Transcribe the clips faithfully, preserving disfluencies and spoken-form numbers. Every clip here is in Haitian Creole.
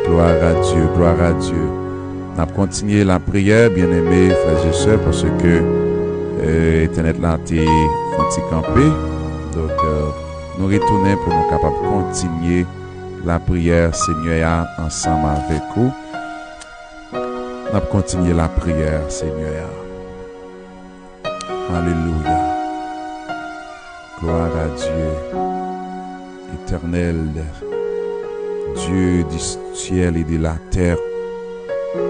Gloire à Dieu, gloire à Dieu. N ap kontinye lapriyè, byeneme frè e sè, paske, euh, entènèt la te fè yon ti kanpe. Donk, euh, nou retounen pou nou kapab kontinye lapriyè Senyè a ansanm avèk ou. N ap kontinye lapriyè Senyè a. Alelouya. Gloire à Dieu, Éternel, Dieu du ciel et de la terre.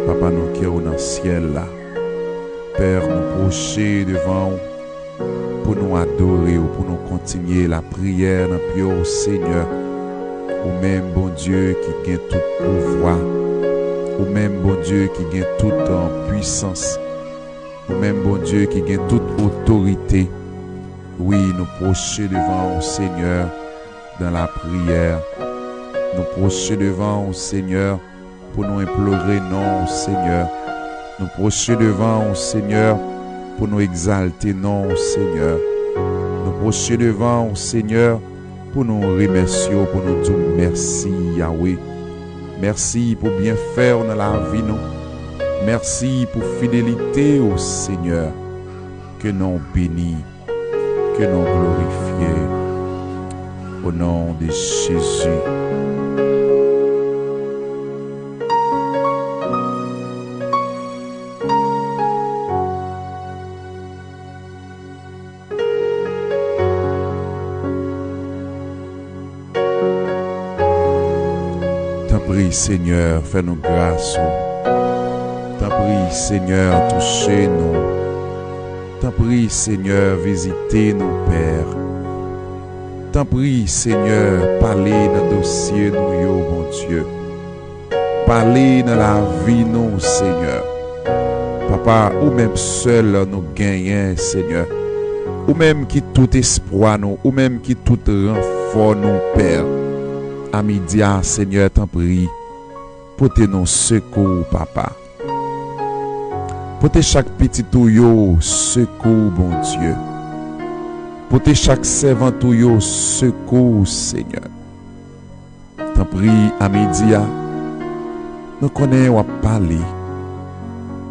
Papa nou ki w nan syèl la, Pè, nou pwoche devan w pou nou adore w, pou nou kontinye lapriyè nan pye w, Senyè. Ou menm, Bondye, ki gen tout pouvwa. Ou menm, Bondye, ki gen tout, euh, pwisans. Ou menm, Bondye, ki gen tout otorite. Wi, nou pwoche devan w, Senyè, nan lapriyè. Nou pwoche devan w, Senyè, pou nou enplore non w, Senyè. Nou pwoche devan w, Senyè, pou nou egzalte non w, Senyè. Nou pwoche devan w, Senyè, pou nou remèsye w, pou nou di w mèsi, Yawe. Mèsi pou byenfè w nan lavi nou. Mèsi pou fidelite w, Senyè. Ke non w beni, ke non w glorifye. Au nom de Jésus. Tanpri, Senyè, fè nou gras ou. Tanpri, Senyè, touche nou. Tanpri, Senyè, vizite nou, Pè. Tanpri, Senyè, pale nan dosye nou yo, Bondye. Pale nan lavi nou, Senyè. Papa, ou menm sèl nou genyen, Senyè. Ou menm ki tout espwa nou, ou menm ki tout ranfò nou, Pè. A midi a, Senyè, tanpri, pote nou sekou, Papa. Pote chak pitit ou yo sekou, Bondye. Pote chak sèvant ou yo sekou, Senyè. Tanpri, a midi a, nou konnen w ap pale.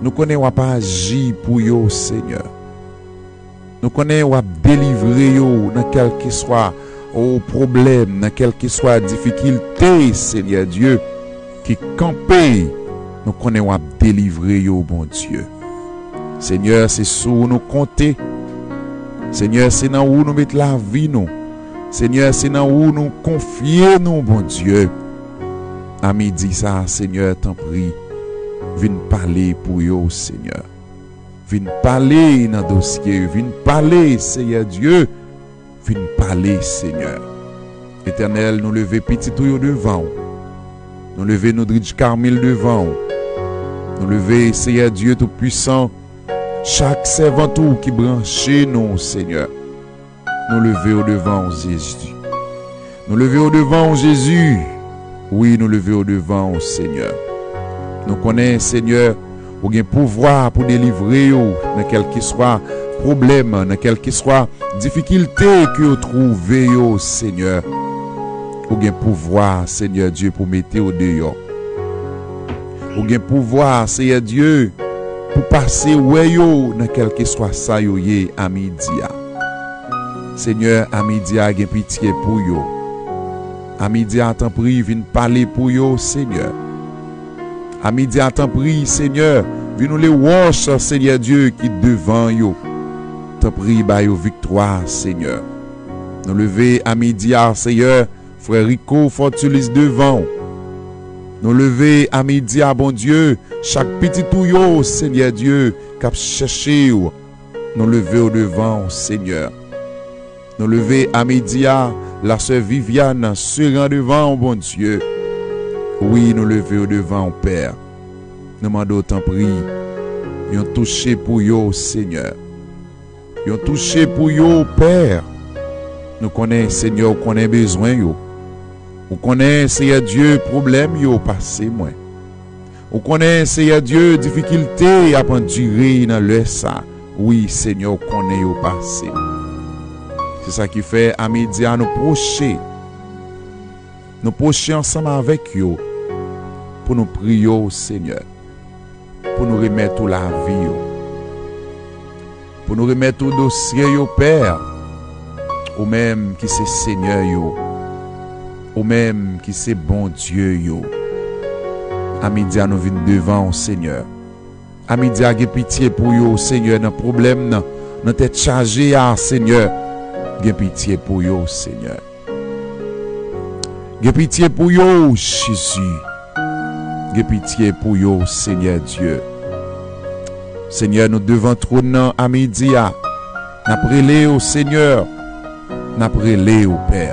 Nou konnen w ap aji pou yo, Senyè. Nou konnen w ap delivre yo nan kèlkeswa, o, pwoblèm, nan kèlkeswa difikilte, Senyè Dye, ki kanpe. Nou konnen w ap delivre yo, Bondye. Senyè, se sou ou nou konte. Senyè, se nan ou nou met lavi nou. Senyè, se nan ou nou konfye nou, Bondye. A midi sa a, Senyè, tanpri, vin pale pou yo, Senyè. Vin pale nan dosye, vin pale, Seyè Dye, vin pale, Senyè. Etènèl, nou leve pitit ou yo devan w. Nou leve Noudridj Carmil devan w. Nou leve, Seyè Dye Toupwisan, chak sèvant ou ki branche nou, Senyè. Nou leve w devan w, Jezi. Nou leve w devan w, Jezi. Wi, nou leve w devan w, Senyè. Nou konnen, Senyè, ou gen pouvwa pou delivre yo nan kèlkeswa pwoblèm, nan kèlkeswa difikilte ke yo twouve yo, Senyè. Ou gen pouvwa, Senyè Dye, pou mete yo deyò. Ou gen pouvwa, Seyè Dye, pou pase wè yo nan kèlkeswa sa yo ye a midi a. Senyè, a midi a gen pitye pou yo. A midi a, tanpri, vin pale pou yo, Senyè. A midi a, tanpri, Senyè, vin woule wòch, Senyè Dye, ki devan yo. Tanpri, ba yo viktwa, Senyè. Nou leve a midi a, Senyè, frè Rico Fortulis devan w. Nou leve a midi a, Bondye, chak pitit ou yo, Senyè Dye, k ap chèche w. Nou leve w devan w, Senyè. Nou leve a midi a, la sè Viviane Seran devan w, Bondye. Wi, nou leve w devan w, Pè. Nou mande w, tanpri, yon touche pou yo, Senyè. Yon touche pou yo, Pè. Nou konnen, Senyè, ou konnen bezwen yo. Ou konnen, Seyè Dye, pwoblèm yo pase mwen. Ou konnen, Seyè Dye, difikilte y ap andire nan lè sa. Wi, Senyè, ou konnen yo pase. Se sa ki fè, a midi a, nou pwoche. Nou pwoche ansanm avèk yo. pou nou priye w, Senyè, pou nou remèt ou lavi yo, pou nou remèt ou dosye yo, Pè, ou menm ki se Senyè yo, ou menm ki se Bondye yo. A midi a, nou vin devan w, Senyè. A midi a, gen pitye pou yo, Senyè, nan pwoblèm nan, nan tèt chaje a, Senyè. Gen pitye pou yo, Senyè. Gen pitye pou yo, Jezi. Gen pitye pou yo, Senyè Dye. Senyè, nou devan twòn nan a midi a. N ap rele w, Senyè. N ap rele w, Pè.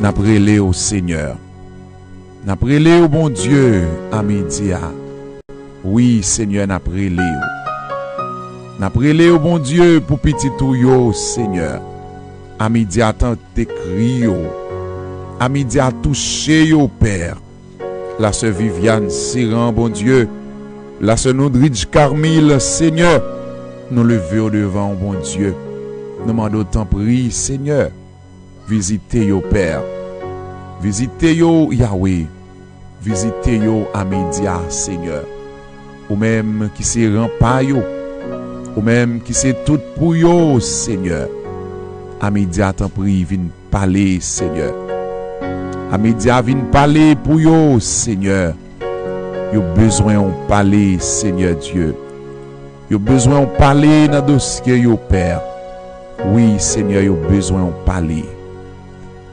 N ap rele w, Senyè. N ap rele w, Bondye, a midi a. Wi, Senyè, n ap rele w. N ap rele w, Bondye, pou pitit ou yo, Senyè. A midi a, tande kri yo. A midi a, touche yo, Pè. Lasè Viviane Seran, Bondye. Lasè Noudridge Carmille, Senyè. Nou leve yo devan w, Bondye. Nou mande w, tanpri, Senyè. Vizite yo, Pè. Vizite yo, Yawe. Vizite yo a midi a, Senyè. Ou menm ki se ranpa yo. Ou menm ki se tout pou yo, Senyè. A midi a, tanpri, vin pale, Senyè. A midi a, vin pale pou yo, Senyè. Yo bezwen w pale, Senyè Dye. Yo bezwen w pale nan dosye yo, Pè. Wi, Senyè, yo bezwen w pale.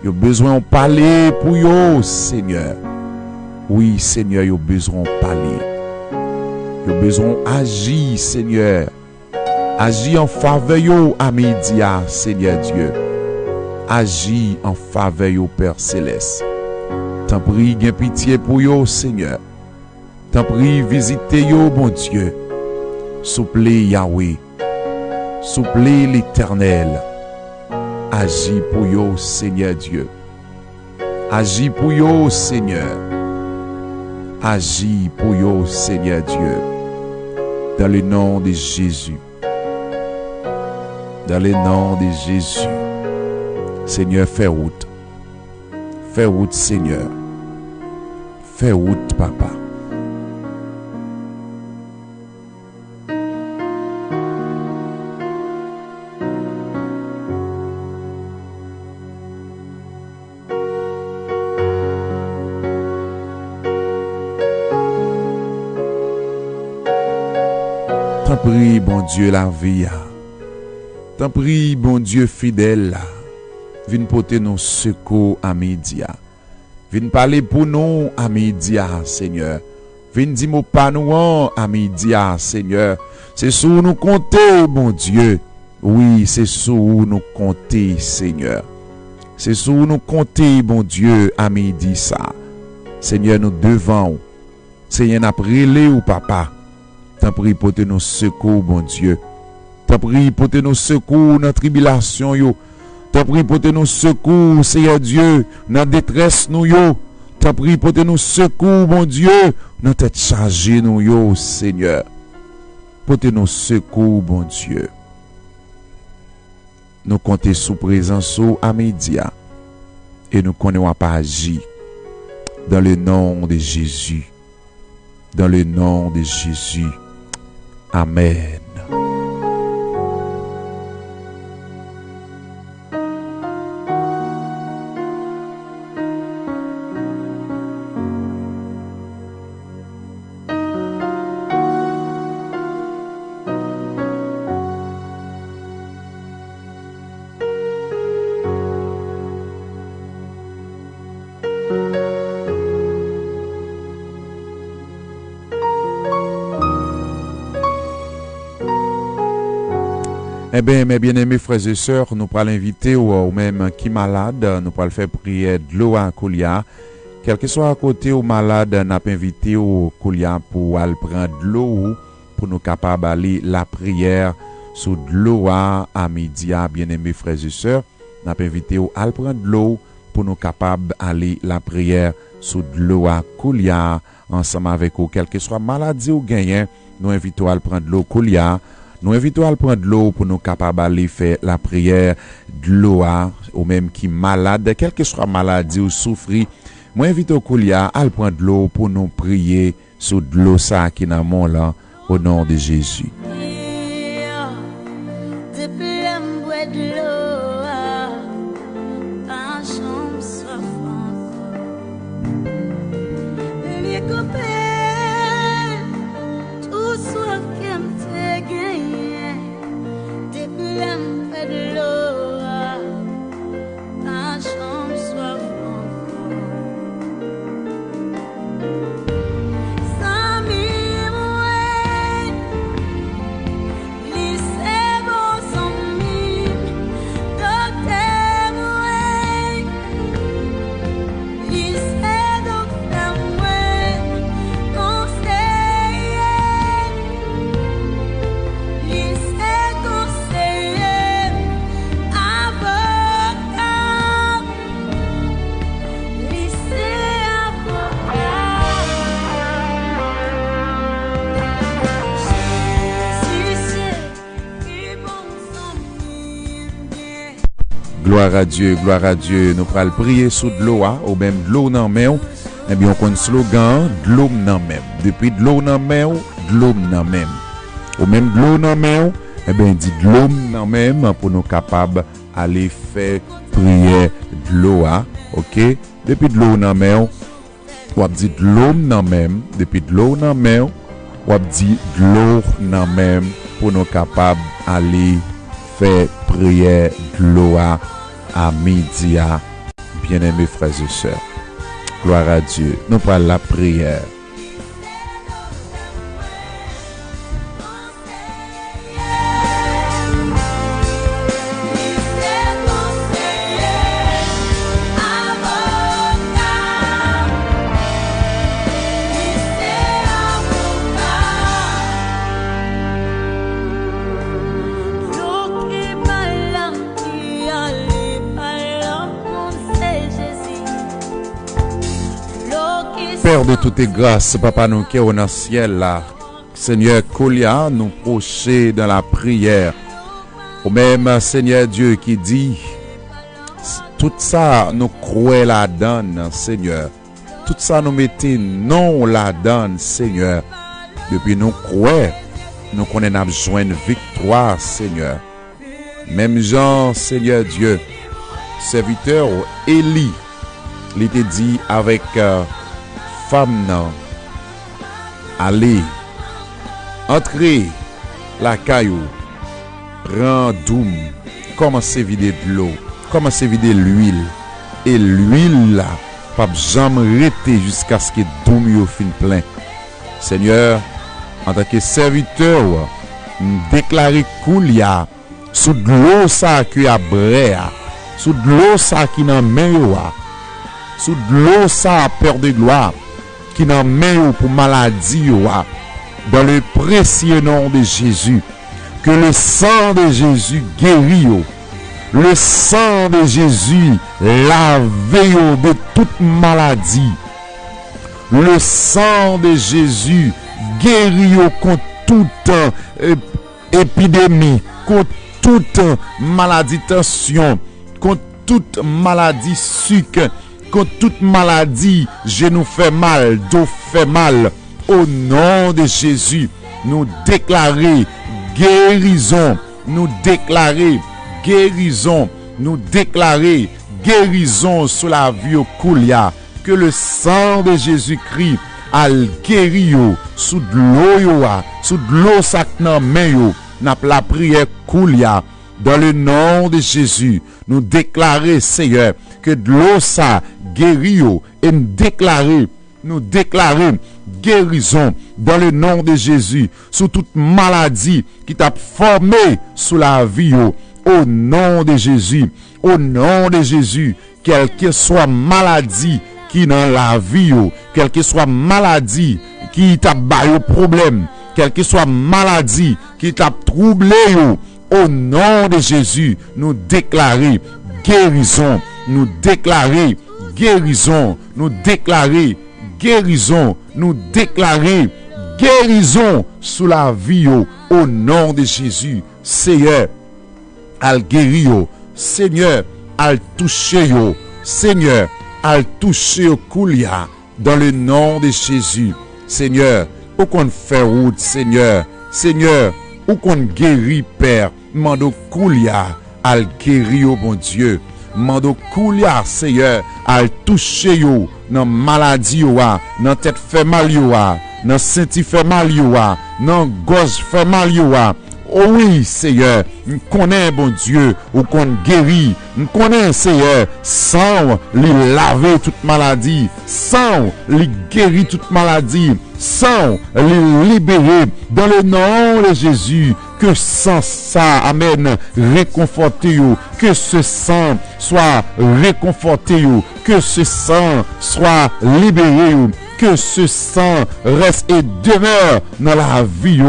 Yo bezwen w pale pou yo, Senyè. Wi, Senyè, yo bezwen w pale. Yo bezwen w aji, Senyè. Aji an favè yo a midi a, Senyè Dye. Aji an favè yo, Pè Selès. Tanpri, gen pitye pou yo, Senyè. Tanpri, vizite yo, Bondye. Souple, Yawe. Souple, Letènèl. Aji pou yo, Senyè Dye. Aji pou yo, Senyè. Aji pou yo, Senyè Dye. Dans le nom de Jésus. Dans le nom de Jésus. Senyè, fè wout. Fè wout, Senyè. Fè wout, Papa. Tanpri, Bondye lavi a. Tanpri, Bondye fidèl la. Vin pote nou sekou a midi a. Vin pale pou nou a midi a, Senyè. Vin di mo pa nou an a midi a, Senyè. Se sou ou nou konte, Bondye. Wi, se sou ou nou konte, Senyè. Se sou ou nou konte, Bondye, a midi sa. Senyè, nou devan w. Senyè, n ap rele w, Papa. Tanpri, pote nou sekou, Bondye. Tanpri, pote nou sekou nan tribilasyon yo. Tanpri, pote nou sekou, Seyè Dye, nan detrès nou yo. Tanpri, pote nou sekou, Bondye, nan tèt chaje nou yo, Senyè. Pote nou sekou, Bondye. Nou konte sou prezans ou a midi a. E nou konnen w ap aji. Dans le nom de Jésus. Dans le nom de Jésus. Amèn. Enben, mes bien-aimés frères et sœurs, nou pral envite w, ou menm ki malad, nou pral fè priyè dlo a koulye a. Kèlkeswa kote ou malad, n ap envite w koulye a pou w al pran dlo ou, pou nou kapab ale lapriyè sou dlo a, a midi a, bien-aimés frères et sœurs. N ap envite w al pran dlo w pou nou kapab ale lapriyè sou dlo a koulye a ansanm avèk ou. Kèlkeswa maladi ou genyen, nou envite w al pran dlo koulye a. Nou envite w al pran dlo pou nou kapab ale fè lapriyè dlo a, ou menm ki malad, kèlkeswa maladi ou soufri, mwen envite w koulye a al pran dlo pou nou priye sou dlo sa a ki nan men w lan, o non de Jezi. Depi lè m bwè dlo a, pa janm swaf ankò. Li koupe tou swaf ke m te genyen. Depi lè m bwè dlo a, pa janm swaf ankò. Zanmi mwen, li se bon zanmi m. Doktè mwen, li se doktè mwen. Konseye m, li se konseye m. Avoka m, li se avoka m. Jezi se pi bon zanmi m gen. Gloire à Dieu, gloire à Dieu. Nou pral priye sou dlo a, ou menm dlo w nan men w. Ebyen, ou konn slogan an, dlo m nan men m. Depi dlo w nan men w, dlo m nan men m. Ou menm dlo w nan men w, ebyen, di dlo m nan men m pou nou kapab ale fè priyè dlo a, oke? Depi dlo w nan men w, w ap di dlo m nan men m. Depi dlo w nan men w, w ap di dlo w nan men m pou nou kapab ale fè priyè dlo a a midi a. Byeneme frè e sè, gloire à Dieu. Nou pral lapriyè. Père de toutes grâces, Papa nou ki w nan syèl la, Senyè, koulye a, nou pwoche dan lapriyè. Ou menm, Senyè Dye, ki di, tout sa nou kwè ladan l, Senyè, tout sa nou mete non w ladan l, Senyè, depi nou kwè, nou konnen n ap jwenn viktwa, Senyè. Menm jan, Senyè Dye, sèvitè w Eli, li te di avèk, eh, fanm nan, ale, antre lakay ou, pran doum, kòmanse vide dlo, kòmanse vide lwil, e lwil la p ap janm rete jiskaske doum yo fin plen. Senyè, antanke sèvitè w, m deklare koulye a, sou dlo sa ke y ap bwè a, sou dlo sa ki nan men yo a, sou dlo sa, Père de gloire, ki nan men yo pou maladi yo a, dans le précieux nom de Jésus, que le sang de Jésus guéri yo, le sang de Jésus lave yo de tout maladi, le sang de Jésus geri yo kont tout, euh, epidemi, kont tout maladi tansyon, kont tout maladi sik, kont tout maladi jenou fè mal, do fè mal. O non de Jezi, nou deklare gerizon, nou deklare gerizon, nou deklare gerizon sou lavi yo koulye a. Ke le sang de Jésus-Christ al geri yo sou dlo yo a, sou dlo sa k nan men yo. N ap lapriyè koulye a. Dans le nom de Jésus, nou deklare, Seyè, ke dlo sa geri yo, e n deklare, nou deklare gerizon dans le nom de Jésus sou tout maladi ki t ap fòme sou lavi yo. O non de Jezi, o non de Jezi, kèlkeswa maladi ki nan lavi yo, kèlkeswa maladi ki t ap ba yo pwoblèm, kèlkeswa maladi ki t ap twouble yo, o non de Jezi, nou deklare gerizon, nou deklare gerizon, nou deklare gerizon, nou deklare gerizon sou lavi yo. O non de Jezi, Seyè, al geri yo. Senyè, al touche yo. Senyè, al touche yo koulye a. Dans le nom de Jésus. Senyè, ou konn fè wout, Senyè. Senyè, ou konn geri, Pè. M mande w koulye a, al geri yo, Bondye. M mande w koulye a, Seyè, al touche yo nan maladi yo a, nan tèt fè mal yo a, nan senti fè mal yo a, nan gòj fè mal yo a. O wi, Seyè, m konnen, Bondye, ou konn geri. M konnen, Seyè, san w li lave tout maladi. San w li geri tout maladi. San w li libere. Dans le nom de Jésus, ke san sa, amèn, rekonfòte yo. Ke se san swa rekonfòte yo. Que ce sang soit libéré. Que ce sang reste et demeure dans la vie.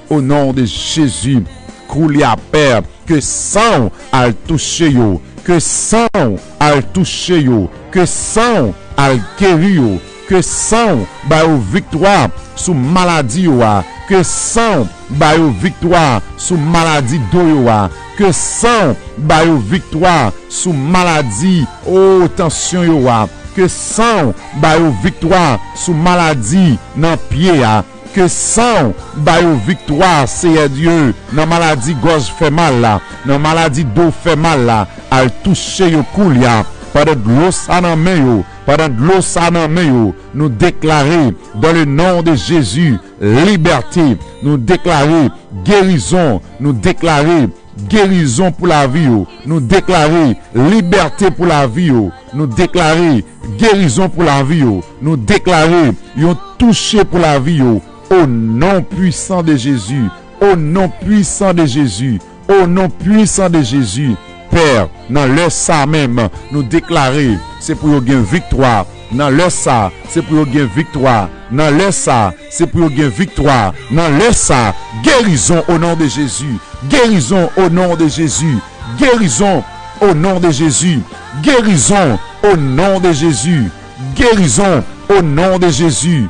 Au nom de Jésus. Koulye a, Pè, ke san w al touche yo. Ke san w al touche yo. Ke san w al geri yo. Ke san w ba yo viktwa sou maladi yo a. Ke san w ba yo viktwa sou maladi do yo a. Ke san w ba yo viktwa sou maladi, o, tansyon yo a. Ke san w ba yo viktwa sou maladi nan pye a. Ke san w ba yo viktwa, Seyè Dye, nan maladi gòj fè mal la, nan maladi do fè mal la. Al touche yo koulye a. Pandan dlo sa nan men yo, pandan dlo sa nan men yo, nou deklare, dans le nom de Jésus, libète. Nou deklare gerizon. Nou deklare gerizon pou lavi yo. Nou deklare libète pou lavi yo. Nou deklare gerizon pou lavi yo. Nou deklare yon touche pou lavi yo. O non pwisan de Jezi. O non pwisan de Jezi. O non pwisan de Jezi. Pè, nan lè sa menm, nou deklare se pou yo gen viktwa. Nan lè sa, se pou yo gen viktwa. Nan lè sa, se pou yo gen viktwa. Nan lè sa, gerizon o non de Jezi. Gerizon o non de Jezi. Gerizon o non de Jezi. Gerizon o non de Jezi. Gerizon o non de Jezi.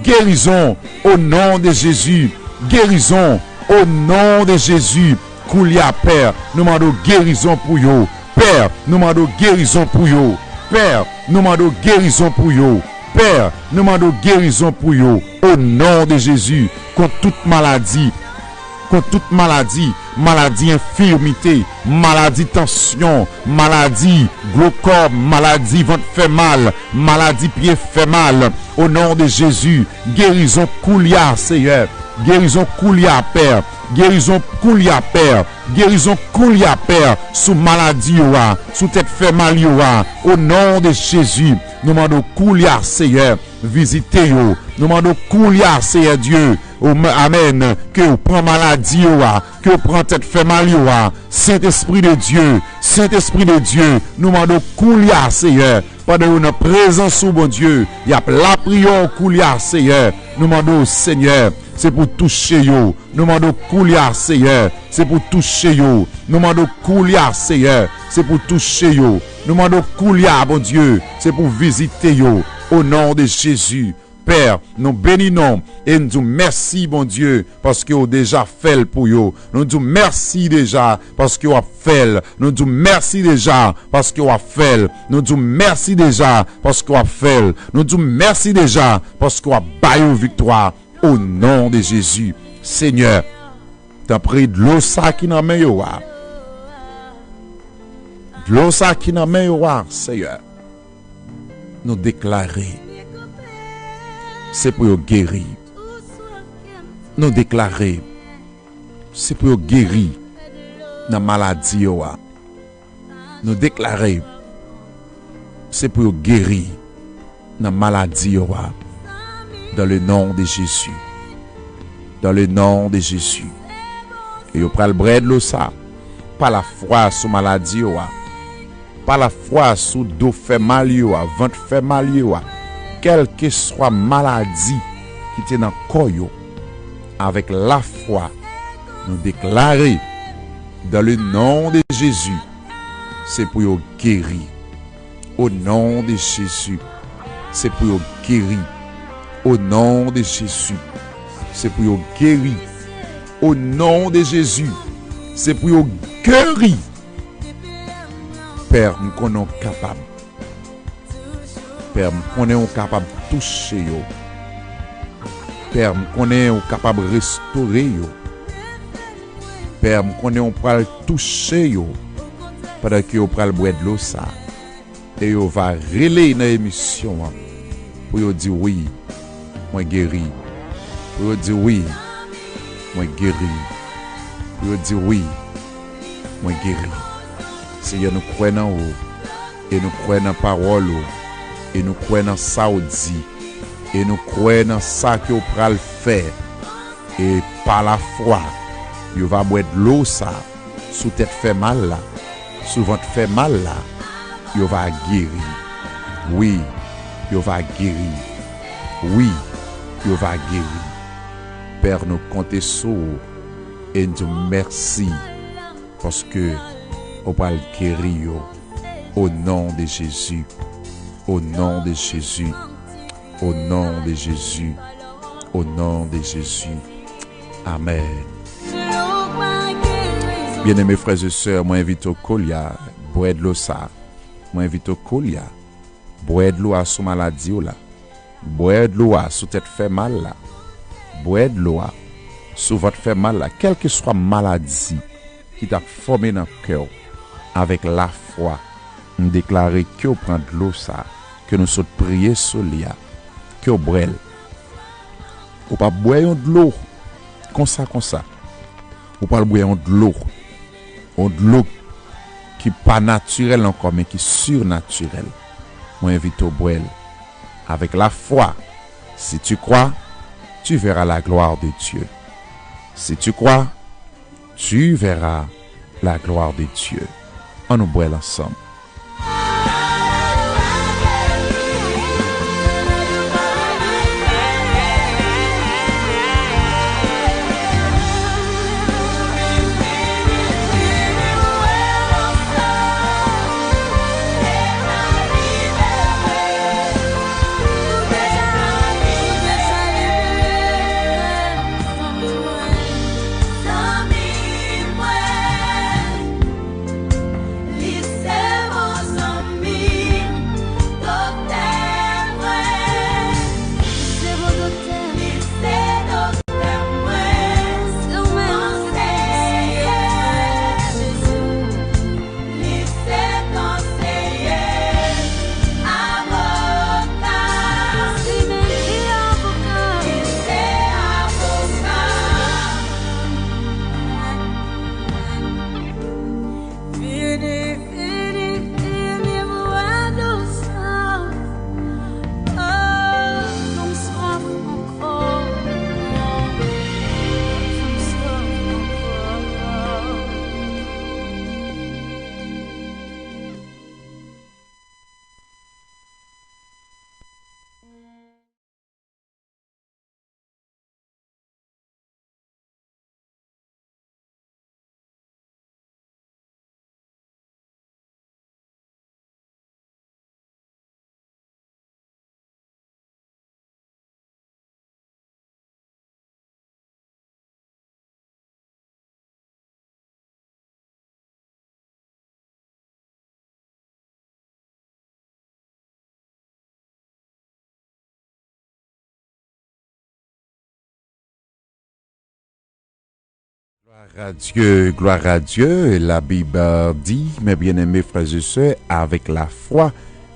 Gerizon o non de Jezi. Gerizon o non de Jezi. Koulye a, Pè, nou mande w gerizon pou yo. Pè, nou mande w gerizon pou yo. Pè, nou mande w gerizon pou yo. Pè, nou mande w gerizon pou yo. O non de Jezi, kont tout maladi, kont tout maladi, maladi enfimite, maladi tansyon, maladi glokòm, maladi vant fè mal, maladi pye fè mal. O non de Jezi, gerizon koulye a, Seyè. Gerizon koulye a, Pè. Gerizon koulye a, Pè. Gerizon koulye a, Pè, sou maladi yo a, sou tèt fè mal yo a. O non de Jezi, nou mande w koulye a, Seyè, vizite yo. Nou mande w koulye a, Seyè Dye, o, amèn, ke w pran maladi yo a, ke w pran tèt fè mal yo a. Sentespri de Dye, Sentespri de Dye, nou mande w koulye a, Seyè, pandan yo nan prezans ou, Bondye, y ap lapriyè w koulye a, Seyè. Nou mande w, Senyè, se pou touche yo. Nou mande w koulye a, Seyè, se pou touche yo. Nou mande w koulye a, Seyè, se pou touche yo. Nou mande w koulye a, Bondye, se pou vizite yo. O non de Jezi, Pè, nou beni non w e n di w mèsi, Bondye, paske w deja fè l pou yo. Nou di w mèsi deja paske w ap fè l. Nou di w mèsi deja paske w ap fè l. Nou di w mèsi deja paske w ap fè l. Nou di w mèsi deja paske w ap ba yo viktwa. O non de Jezi. Senyè, tanpri, dlo sa ki nan men yo a, dlo sa ki nan men yo a, Senyè, nou deklare se pou yo geri. Nou deklare se pou yo geri nan maladi yo a. Nou deklare se pou yo geri nan maladi yo a. Dans le nom de Jésus. Dans le nom de Jésus. E yo pral bwè dlo sa pa lafwa sou maladi yo a. Pa lafwa sou do fè mal yo a, vant fè mal yo a. Kèlkeswa maladi ki te nan kò yo, avèk lafwa, nou deklare, dans le nom de Jésus, se pou yo geri. O non de Jezi, se pou yo geri. O non de Jezi, se pou yo geri. O non de Jezi, se pou yo geri. Pè, m konnen w kapab. Pè, m konnen w kapab touche yo. Pè, m konnen w kapab restore yo. Pè, m konnen w pral touche yo pandan ke yo pral bwè dlo sa. E yo va rele nan emisyon an pou yo di, "Wi, mwen geri." Pou yo di, "Wi, mwen geri." Pou yo di, "Wi, mwen geri." Senyè, nou kwè nan ou, e nou kwè nan pawòl ou, e nou kwè nan sa w di, e nou kwè nan sa ke w pral fè. E pa lafwa, yo va bwè dlo sa sou tèt fè mal la, sou vant fè mal la, yo va geri. Wi, yo va geri. Wi, yo va geri. Pè, nou konte sou ou e n di w mèsi paske ou pral geri yo. O non de Jezi. O non de Jezi. O non de Jezi. O non de Jezi. Amèn. Byeneme frè e sè, mwen envite w koulye a, bwè dlo sa. Mwen envite w koulye a, bwè dlo a sou maladi w la. Bwè dlo a sou tèt fè mal la. Bwè dlo a sou vant fè mal la. Kèlkeswa maladi ki t ap fòme nan kè w, avèk lafwa, m deklare ke w pran dlo sa, ke nou sot priye sou li a, ke w bwè l. Ou p ap bwè yon dlo konsa, konsa. Ou pral bwè yon dlo. Yon dlo ki pa natirèl ankò, men ki sinatirèl. Mwen envite w bwè l avèk lafwa. Si tu crois, tu verras la gloire de Dieu. Si tu crois, tu verras la gloire de Dieu. Ann nou bwè l ansanm. Li se bon zanmi m, doktè mwen. Li se bon doktè. Li se doktè mwen. Se ou menm ki konseye. Jezi. Li se konseye, avoka. Li se menm ki avoka. Li se avoka. Vini, vini, vini, bwè dlo sa. Oh, nou swaf ankò. Nou swaf ankò. Gloire à Dieu, gloire à Dieu. La Bible dit, mes bien-aimés frères et sœurs, avec la foi,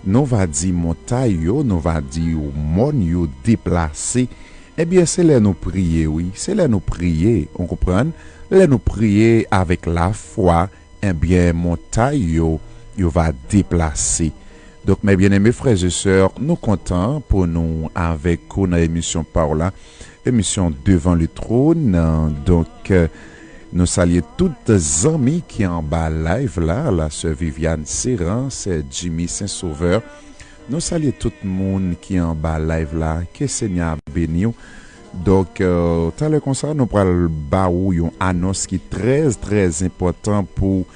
nou va di montay yo, nou va di mòn yo deplase. Ebyen, se lè nou priye, wi. Se lè nou priye, ou konprann? Lè nou priye avèk lafwa, ebyen, montay yo, yo va deplase. Donk, mes bien-aimés frères et sœurs, nou kontan pou nou avèk ou nan emisyon pa w la, emisyon Devant le Trône. Donk, nou salye tout zanmi ki anba live la, la sè Viviane Serran, sè Jimmy Saint-Sauveur. Nou salye tout moun ki anba live la. Ke Senyè a beni w. Donk, euh, talè konsa, nou pral ba ou yon anons ki trè, trè enpòtan pou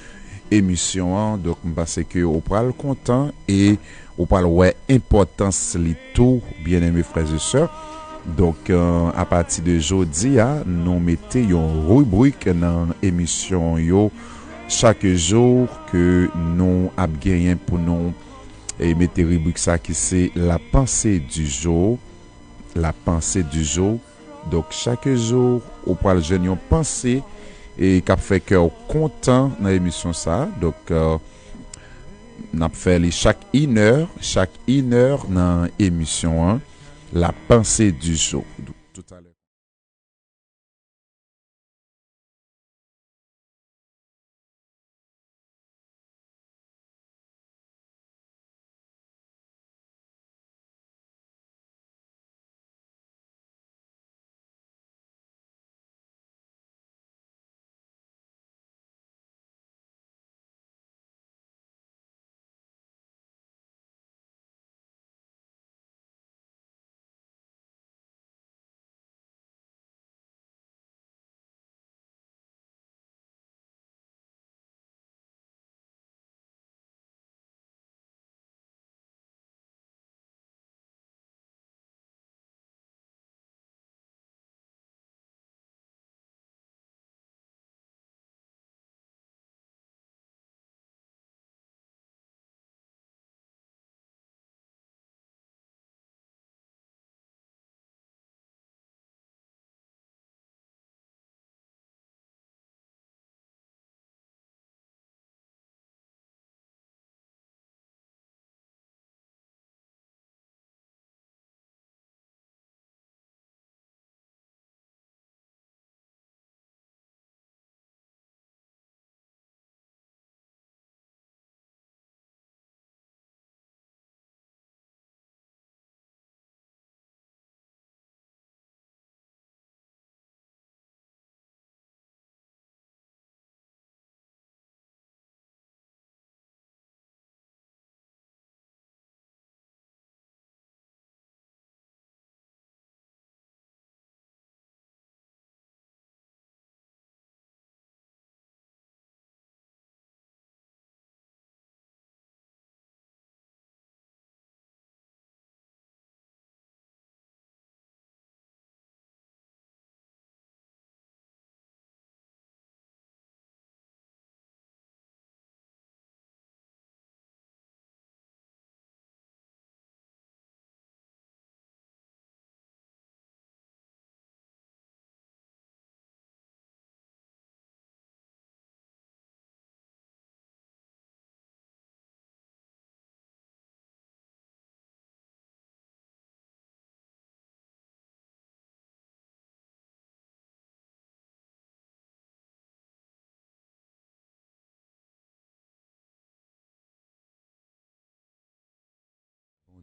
emisyon an. Donk, m panse ke ou pral kontan e ou pral wè enpòtans li tou, bien-aimés frères et sœurs. Donk, euh, apati de jodi a, nou mete yon ribrik nan emisyon yo chak jou ke nou ap genyen pou nou, e, mete ribrik sa ki se la pensée du jour. La pensée du jour. Donk, chak jou, ou pral jwenn yon panse, e, k ap fè kè w kontan nan emisyon sa a. Donk, euh, n ap fè li chak inè, chak inè nan emisyon an, la pensée du jour. Tout à l'heure.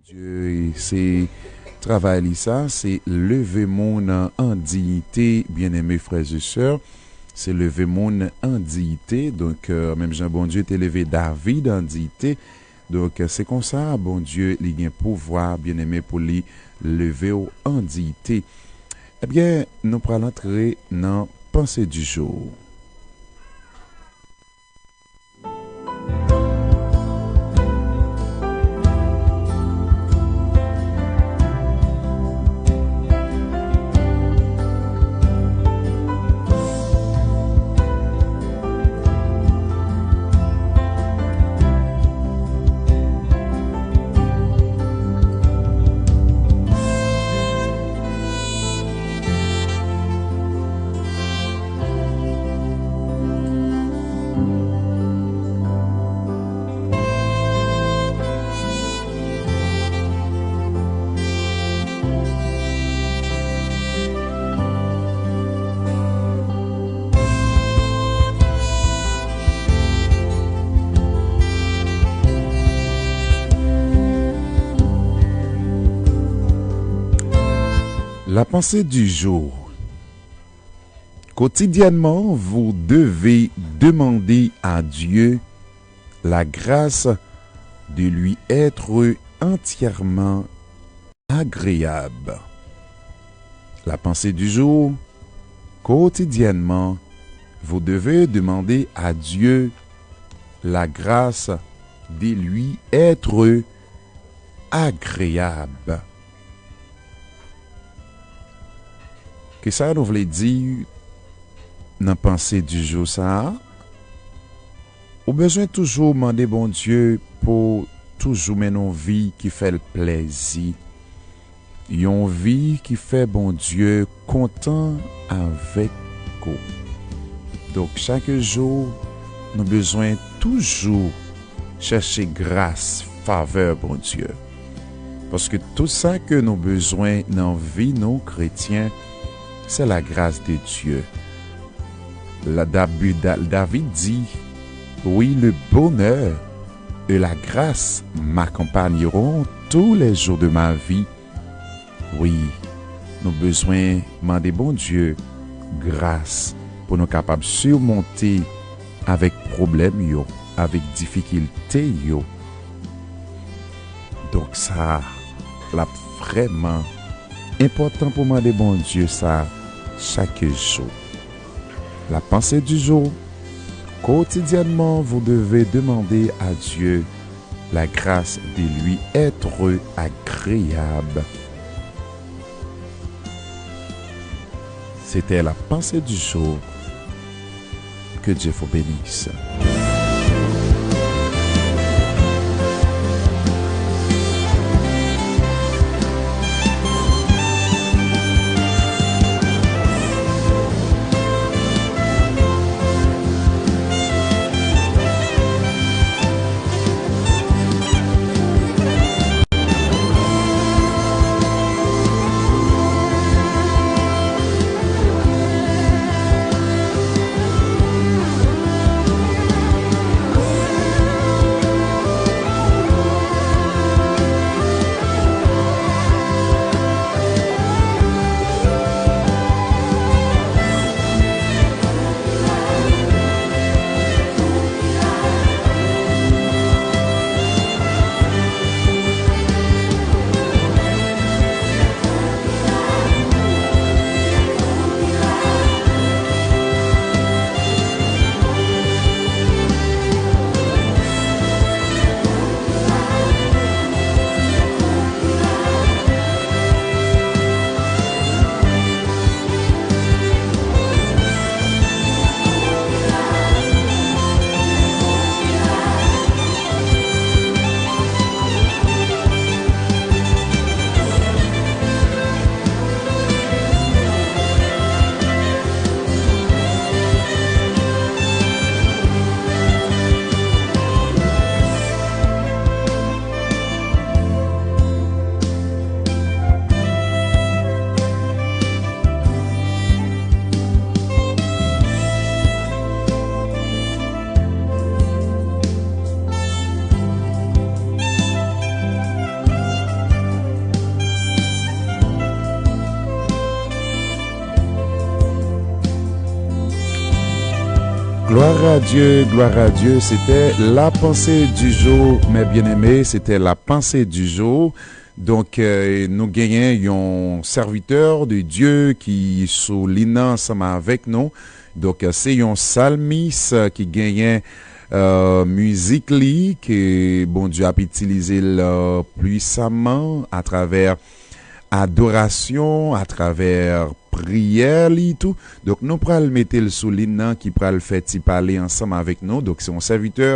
Bondye, se travay li sa, se leve moun an diyite, byeneme frè e sè, se leve moun an diyite. Donk, euh, menm jan Bondye te leve David an diyite, donk, se konsa Bondye li gen pouvwa, byeneme, pou li leve w an diyite. Ebyen, nou pral antre nan panse di jou. La pensée du jour. Quotidiennement, vous devez demander à Dieu la grâce de lui être entièrement agréable. La pensée du jour. Quotidiennement, vous devez demander à Dieu la grâce de lui être agréable. Kisa nou vle di nan panse di jou sa a? Ou bezwen toujou mande Bondye pou toujou mennen yon vi ki fè l plèzi. Yon vi ki fè Bondye kontan avèk ou. Donk, chak jou, nou bezwen toujou chèche gras, favè Bondye. Paske tout sa ke nou bezwen nan vi nou kretyen, se la grâce de Dieu. La, David, David dit, oui, le bonheur et la grâce m'accompagneront tous les jours de ma vie. Wi, nou bezwen mande Bondye gras pou nou kapab simonte avèk pwoblèm yo, avèk difikilte yo. Donk sa, l ap vrèman enpòtan pou mande Bondye sa chak jou. La pensée du jour. Quotidiennement, vous devez demander à Dieu la grâce de lui être agréable. C'était la pensée du jour. Que Dieu vous bénisse. Gloire à Dieu, gloire à Dieu. C'était la pensée du jour, mes bien-aimés. C'était la pensée du jour. Donk, euh, nou genyen yon serviteur de Dieu ki sou liy nan ansanm avèk nou. Donk, euh, se yon salmis, euh, ki genyen, euh, mizik li ke Bondye ap itilize l, euh, pwisaman atravè adorasyon, atravè priyè li tou. Donk, nou pral mete l sou liy nan ki pral fè ti pale ansanm avèk nou. Donk, se yon sèvitè,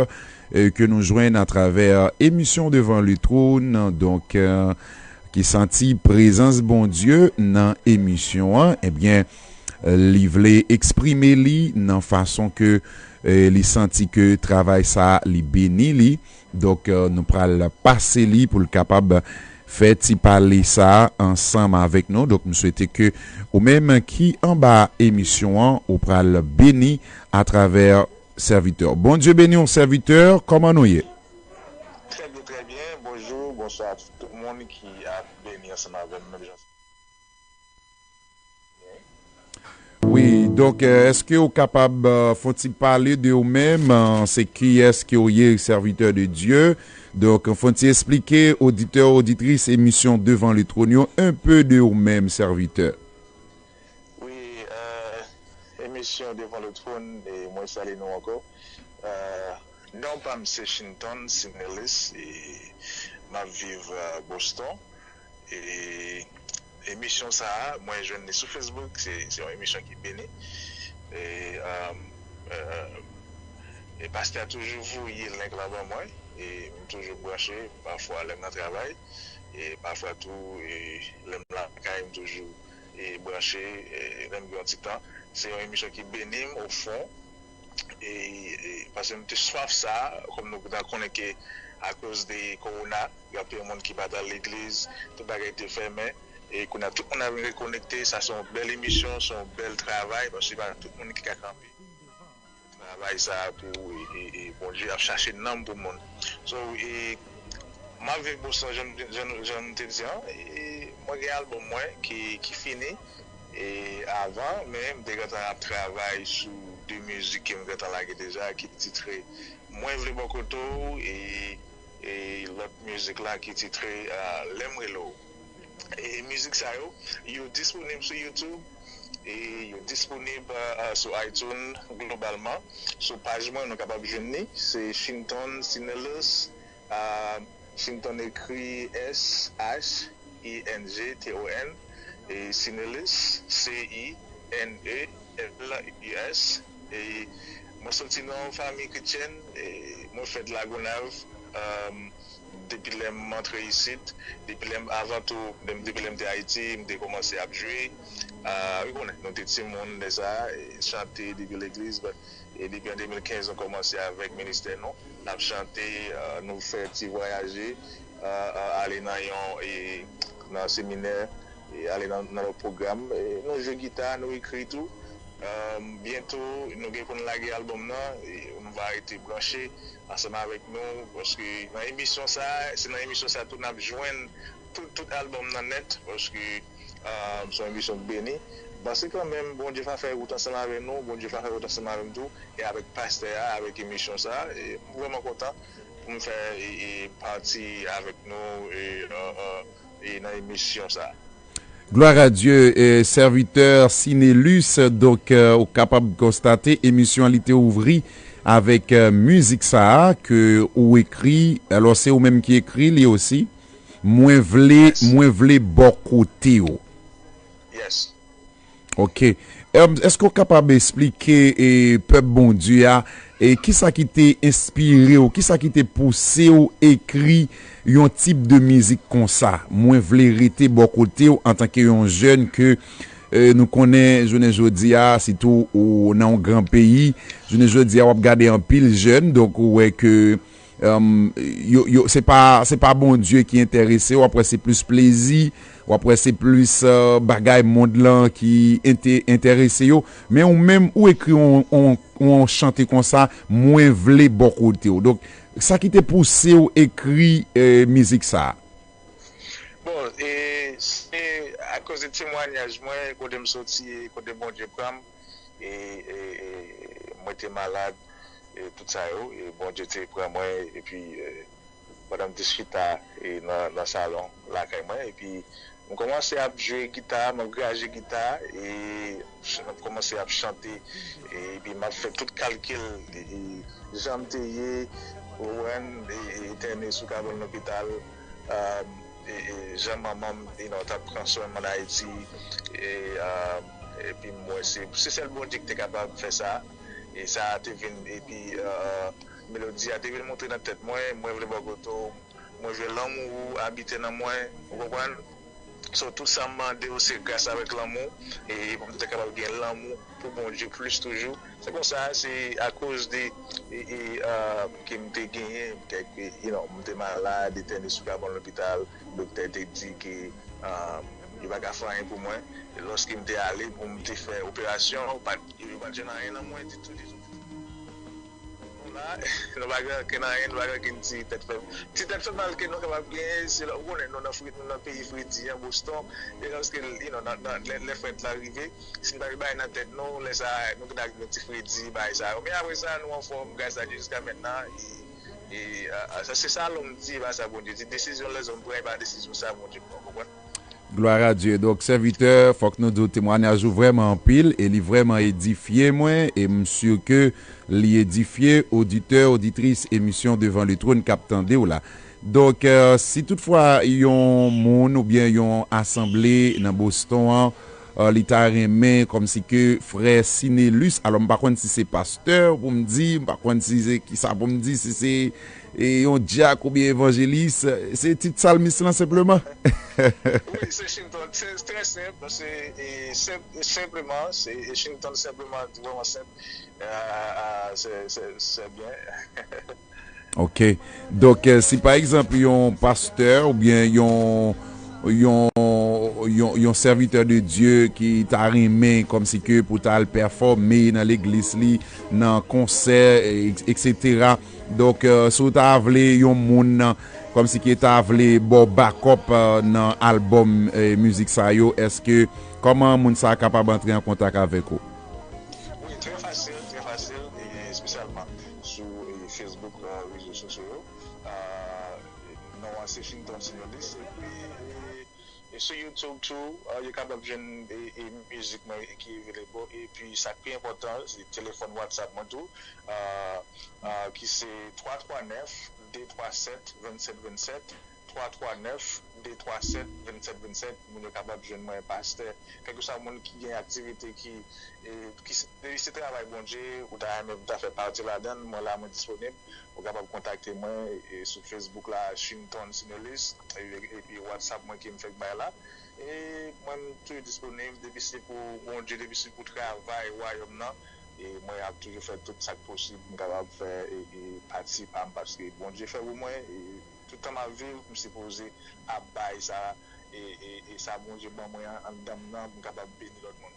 euh, ke nou jwenn atravè emisyon Devan le Trône. Donk, euh, ki santi prezans Bondye nan emisyon an, ebyen, li vle eksprime li nan fason ke, eh, li santi ke travay sa a, li beni li. Donk, eh, nou pral pase li pou l kapab fè ti pale sa a ansanm avèk nou. Donk, m swete ke ou menm ki anba emisyon an, ou pral beni atravè sèvitè. Bondye beni w, sèvitè. Kòman nou ye? Trè byen, trè byen. Bonjou, bonswa a tout moun ki ap beni ansanm avè m, menm jan. Wi, donk, eh, èske ou kapab, eh, fè yon ti pale de ou menm, eh, se kiyès ke ou ye, sèvitè de Dye? Donk, fè yon ti eksplike oditè, oditris emisyon Devan le Trône yo, un peu de ou menm, sèvitè. Wi, eh, emisyon Devan le Trône, e mwen salye nou ankò. Eh, non pa m se Shinton Sinelis, e m ap viv, eh, Boston. E emisyon sa a, mwen jwenn li sou Facebook, se se yon emisyon ki beni. E, um, uh, e pastè a toujou voye link la ban mwen, e m toujou branche, pafwa lè m nan travay, e pafwa tou, e lè m lakay, m toujou e branche, e lè m gen yon ti tan. Se yon emisyon ki beni m, o fon, e, e paske m te swaf sa, kòm nou ta konnen ke akoz de kowona, gen anpil moun ki pa t al legliz, tout bagay te fèmen, e kounye a tout moun ap vin rekonekte. Sa se yon bèl emisyon, se yon bèl travay, paske se pa tout moun ki ka kanpe travay sa a pou, e, e, e Bondye ap chache nanm pou moun. So, e, m ap viv bon san, jan, jan, jan m te di an, e mwen gen albòm mwen ki, ki fini, e avan, men m te gentan ap travay sou de mizik ke m gentan lage deja, ki titre Mwen vle bò kote w, e, e lòt mizik la ki titre, ah, Lè m rele w. E mizik sa yo, yo disponib sou YouTube, e yo disponib, ah, ah, sou iTunes globalman. Sou paj mwen, nou kapab jwenn li. Se Shinton Cinelus, ah, Shinton ekri S H I N G T O N, e Cinelus, C I N E L U S. E mwen soti nan yon fanmi kretyen, e mwen fèt Lagonav, um, depi lè m antre isit, depi lè m, avan tou, depi lè m te Ayiti, m te kòmanse ap jwe. Ah, ou konnen, nou te timoun lè sa a, e chante depi legliz, but, e depi an de mil kenz, nou kòmanse avèk ministè nou. N ap chante, ah, nou fè ti vwayaje, ah, ah, ale nan yon, e, nan seminè, e ale nan, nan lòt pwogram. E nou jwe gita, nou ekri tou. Um, byento, nou gen pou n lage albòm nan, e nou va rete branche ansanm avèk nou, paske nan emisyon sa, se nan emisyon sa tou n ap jwenn tout, tout albòm nan nèt, paske, um, se yon emisyon k beni. M panse kanmenm, Bondye va fè wout ansanm avèk nou, Bondye va fè wout ansanm avè m tou, e avèk pastè a, avèk emisyon sa, e m vrèman kontan pou m fè, e, e pati avèk nou, e, e, e, e nan emisyon sa. Gloire à Dieu, e, sèvitè Cinelus, donk, e, ou kapab konstate emisyon an li te ouvri avèk, e, mizik sa a ke ou ekri, alò se ou menm ki ekri li osi, Mwen vle, Yes. Mwen vle bò kote w. Yes. Ok. Em, èske w kapab esplike, e, pèp Bondye a, e, kisa ki te enspire w, kisa ki te pouse w ekri yon tip de mizik konsa? Mwen vle rete bò kote w antanke yon jèn ke, e, nou konnen jounen jodi a, sitou ou nan yon gran peyi, jounen jodi a w ap gade anpil jèn, donk ou wè ke Um, yo, yo, se pa, se pa Bondye ki enterese w, w ap wè se plis plezi, w ap wè se plis, uh, bagay mond lan ki ente-, enterese yo. Men ou menm, ou ekri yon, yon, yon chante konsa, Mwen vle bò kote w. Donk, sa ki te pouse w ekri, eh, mizik sa a? Bon, e, se akoz de temwayaj mwen, kote m soti, kote Bondye pran m, e, e, e, mwen te malad, e tout sa yo, e Bondye te pran mwen, epi, e, pandan m te chita, e nan, nan salon lakay mwen, epi m kòmanse ap jwe gita, m ap graje gita, e ch-, m ap kòmanse ap chante, e, epi m ap fè tout kalkil, e, e, jan m te ye, ou konprann, e, e, entène sou kabann lopital, um, e, e, jan manman m, you know, t ap pran swen m ann Ayiti, e, um, epi m wè se, se sèl Bondye ki te kapab fè sa, e sa te vin, epi, uh, melodi a te vin monte nan tèt mwen, mwen vle bò kote w, mwen vle lanmou ou abite nan mwen, ou konprann? So, tout sa m mande w, se gras avèk lanmou, e pou m te kapab gen lanmou pou Bondye plis toujou. Se konsa, se akoz de, e, e, ah, ke m te genyen kèk, you know, m te malad, entène sou kabann lopital, doktè te di ke, ah, yo pa ka fè anyen pou mwen. E lòske m te ale pou m te fè operasyon, yo pa t, yo pa t jwenn anyen nan mwen ditou, ditou, ditou. Nou la, nou pa gen okenn anyen, nou pa gen okenn ti tèt fè, ti tèt fè mal ke nou kapab genyen, se la, ou konnen, nou nan fre-, nou nan peyi fredi an, Boston, e lòske, you know, nan, nan, lè, lè frèt la rive, si n pa met bagay nan tèt nou, lè sa a, nou gentan gen ti fredi, bagay sa yo. Men apre sa, nou anfòm, gras a Dye, jiska mentnan, e, e, a, a, sa, se sa lòm di, e pa sa Bondye di. Desizyon lèzòm pran, e pa desizyon sa Bondye pran, w konprann? Gloire à Dieu. Donk, sèvitè, fòk nou di w temwayaj ou vrèman anpil, e li vrèman edifye mwen, e m si ke li edifye oditè, oditris emisyon Devant le Trône k ap tande w la. Donk, eh, si toutfwa yon moun oubyen yon asanble nan Boston an, eh, li ta renmen kòmsi ke frè Sinelus, alò m pa konn si se pastè pou m di, m pa konn si se kisa pou m di, si se, eh, yon dyak oubyen evanjelis, se tit salmis lan senpleman. Wi, se Shinton, se trè senp, se, eh, senp, senpleman, se Shinton senpleman, vrèman senp. Ah, ah, se, se, se byen. Ok. Donk, eh, si pa egzanp yon pastè oubyen yon, yon, yon, yon sèvitè de Dye ki ta renmen kòmsi ke pou ta al pèfòme nan legliz li, nan konsè, e- etsetera. Donk, eh, si w ta vle yon moun nan, kòmsi ke ta vle ba w bakòp, eh, nan albòm, eh, mizik sa yo, èske, kòman moun sa a kapab antre an kontak avèk ou? Wi, trè fasil, trè fasil, e espesyalman sou, e, Facebook, e, rezo sosyo yo. E, non an se Shinton Sinelus, epi, e, e sou YouTube tou, e, yo kapab jwenn, e, e, mizik mwen ki available, epi sa k pi enpòtan, se telefòn WhatsApp mwen tou, e, e, ki se twa twa nèf, de twa sèt, vennsèt vennsèt, twa twa nèf, de twa sèt, vennsèt vennsèt, moun yo kapab jwenn mwen, pastè, kèlkeswa moun ki gen aktivite ki, e, ki se, depi se travay Bondye, ou ta renmen pou ta fè pati ladan l, mwen la, mwen disponib. Ou kapab kontakte mwen, e, sou Facebook la, Shinton Sinelus, e, epi WhatsApp mwen ke m fèk bay la. E mwen, m toujou disponib, depi se pou Bondye, depi se pou travay wayòm nan, e mwen ap toujou fè tout sa k posib, m kapab fè, e, e, pati pa m, paske Bondye fè pou mwen, e, tout tan m ap viv, m sipoze ap bay sa, e, e, e sa Bondye ban mwen an, anndan m nan, pou m kapab beni lòt moun.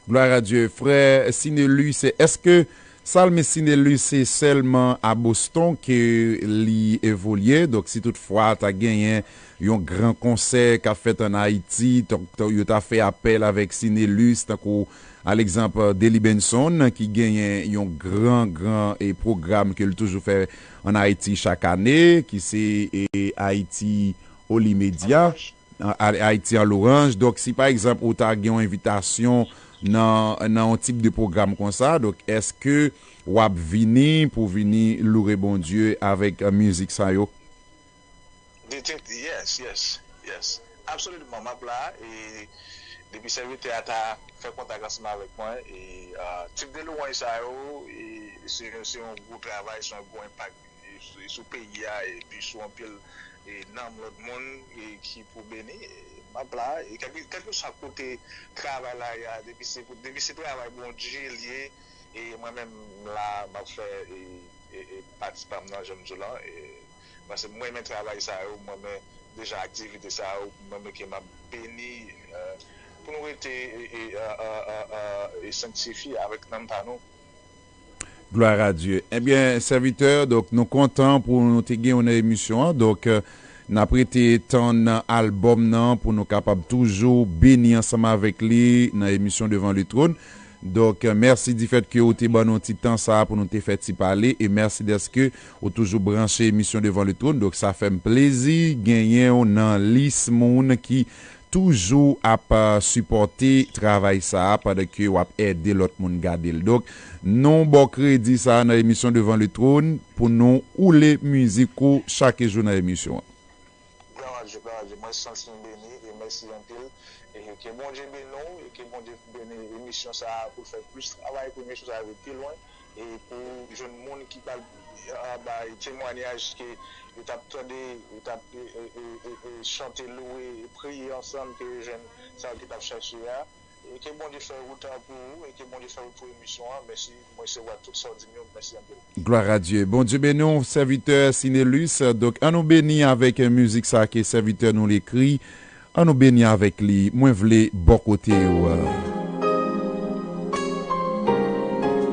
Gloire à Dieu. Frè Sinelus, èske Salmis Sinelus se sèlman a Boston ke li evolye? Donk, si toutfwa ta genyen yon gran konsè k ap fèt ann Ayiti, donk, yo ta fè apèl avèk Sinelus, tankou, alegzanp, Delly Benson, ki genyen yon gran, gran, e, pwogram ke l toujou fè ann Ayiti chak ane, ki se, e, Ayiti Oli Medya, a-, a-, Ayiti an Loranj. Donk, si pa egzanp, ou ta gen yon envitasyon nan, nan yon tip de pwogram konsa, donk, èske w ap vini pou vini loure Bondye avèk, e, mizik sa yo? Detent, yes, yes, yes. Absoliman, m ap la, e depi sèvitè a ta fè kontak ansanm avèk mwen, e, a, tip de lwanj sa yo, e, se, se yon gwo travay, se yon gwo enpak, e, sou, sou peyi a, epi sou anpil, e, nanm lòt moun, e, ki pou beni, e, m ap la, e kèlkeswa kote travay la ye a, depi se, depi se travay Bondye l ye, e mwen menm m la, m ap fè, e, e, e, pati pa m nan, jan m di w lan, e, Paske mwen renmen travay sa yo, mwen renmen deja aktivite sa yo, mwen renmen ke m ap beni, e, pou nou rete, e, e, e, e, e, e sanktifye avèk nanm pa nou. Gloire à Dieu. Ebyen, sèvitè, donk, nou kontan pou nou te gen w nan emisyon an. Donk, e, n ap rete tann albòm nan pou nou kapab toujou beni ansanm avèk li nan emisyon Devant le Trône. Donk, mèsi difèt ke ou te ban nou ti tan sa a pou nou te fè ti pale, e mèsi dèske ou toujou branche emisyon Devant le Trône. Donk, sa fè m plezi genyen w nan lis moun ki toujou ap, a, sipòte travay sa a pandan ke w ap ede lòt moun gade l. Donk, nou ba w kredi sa a nan emisyon Devant le Trône pou nou woule mizik ou chak jou nan emisyon an. Glwa a Dye, glwa a Dye. Mwen santi m beni e mèsi anpil. E ke Bondye beni w, e ke Bondye beni emisyon sa a pou l fè plis travay, pou emisyon sa a rive pi lwen, e pou jwenn moun ki pral, a, bay temwayaj ke yo t ap tande, yo t ap, e, e, e, e, e, chante, louwe, e priye ansanm, ke yo jwenn sa yo ki t ap chache a. E ke Bondye fè wout la pou ou, e ke Bondye fè wout pou emisyon an. Mèsi, mwen resevwa tout sa w di m yo, mèsi anpil. Gloire à Dieu. Bondye beni w, sèvitè Sinelus. Donk, ann nou beni avèk mizik sa ke sèvitè nou l ekri. Ann nou beni avèk li. Mwen vle bò kote w.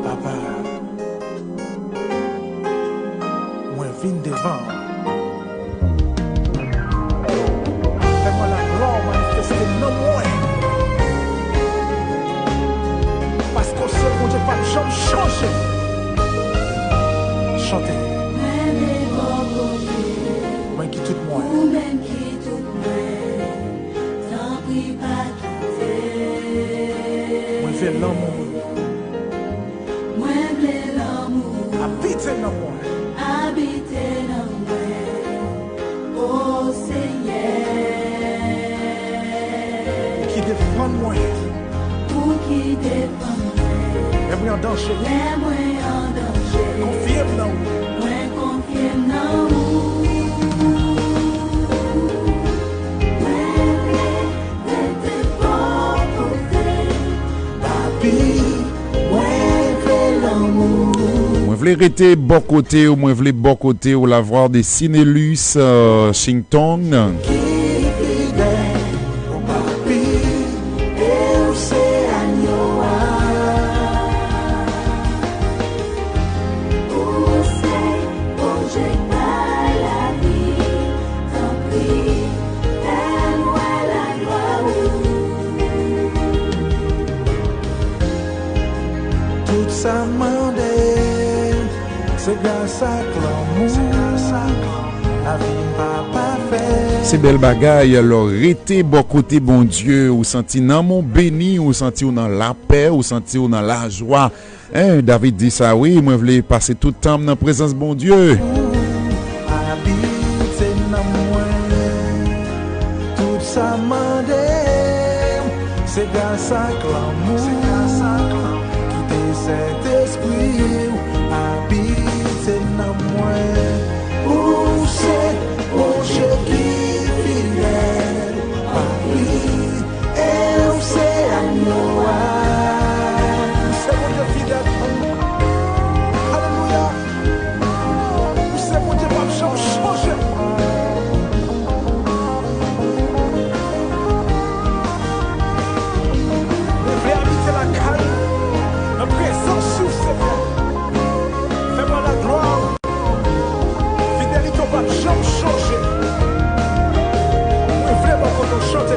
Papa, mwen vin devan w. Fè mwen laglwa w manifeste nan mwen. Paske w se Bondye k p ap janm chanje. Chante. Mwen ki tout mwen. Ou menm ki tout mwen. Tanpri pa kite. Mwen vle lanmou. Mwen vle lanmou. Abite nan mwen. Abite nan mwen. Defann mwen. Ou ki defann mwen. Lè mwen an danje. Lè mwen an danje. Konfye m nan ou. Mwen konfye m nan ou. Mwen vle rete bò kote. Papi, mwen vle lanmou. Mwen vle rete bò kote w, mwen vle bò kote w, la voix de Sinelus, euh, Chingtong. Ki fidèl, papi, e w se anyo a. Ou se Bondye k bay lavi, tanpri, fè m wè laglwa ou. Tout sa m mande, se gras ak lanmou. Lavi m pa pafè. Se bèl bagay, alò rete bò kote Bondye, ou santi nanm ou beni, ou santi w nan lapè, ou santi w nan lajwa. Hein, David di sa, wi, mwen vle pase tout tan m nan prezans Bondye. Abite nan mwen, tout sa m mande, se gras ak lanmou. Kite Sentespri w abite nan mwen. Ou se Bondye ki fidèl, papi. E w se anyo a. Ou se Bondye fidèl. Alelouya. Ou se Bondye p ap janm chanje. Mwen vle abite lakay ou, nan prezans ou, Senyè. Fè mwen laglwa ou. Fidelite w p ap janm chanje. Mwen vle bò kote w chante.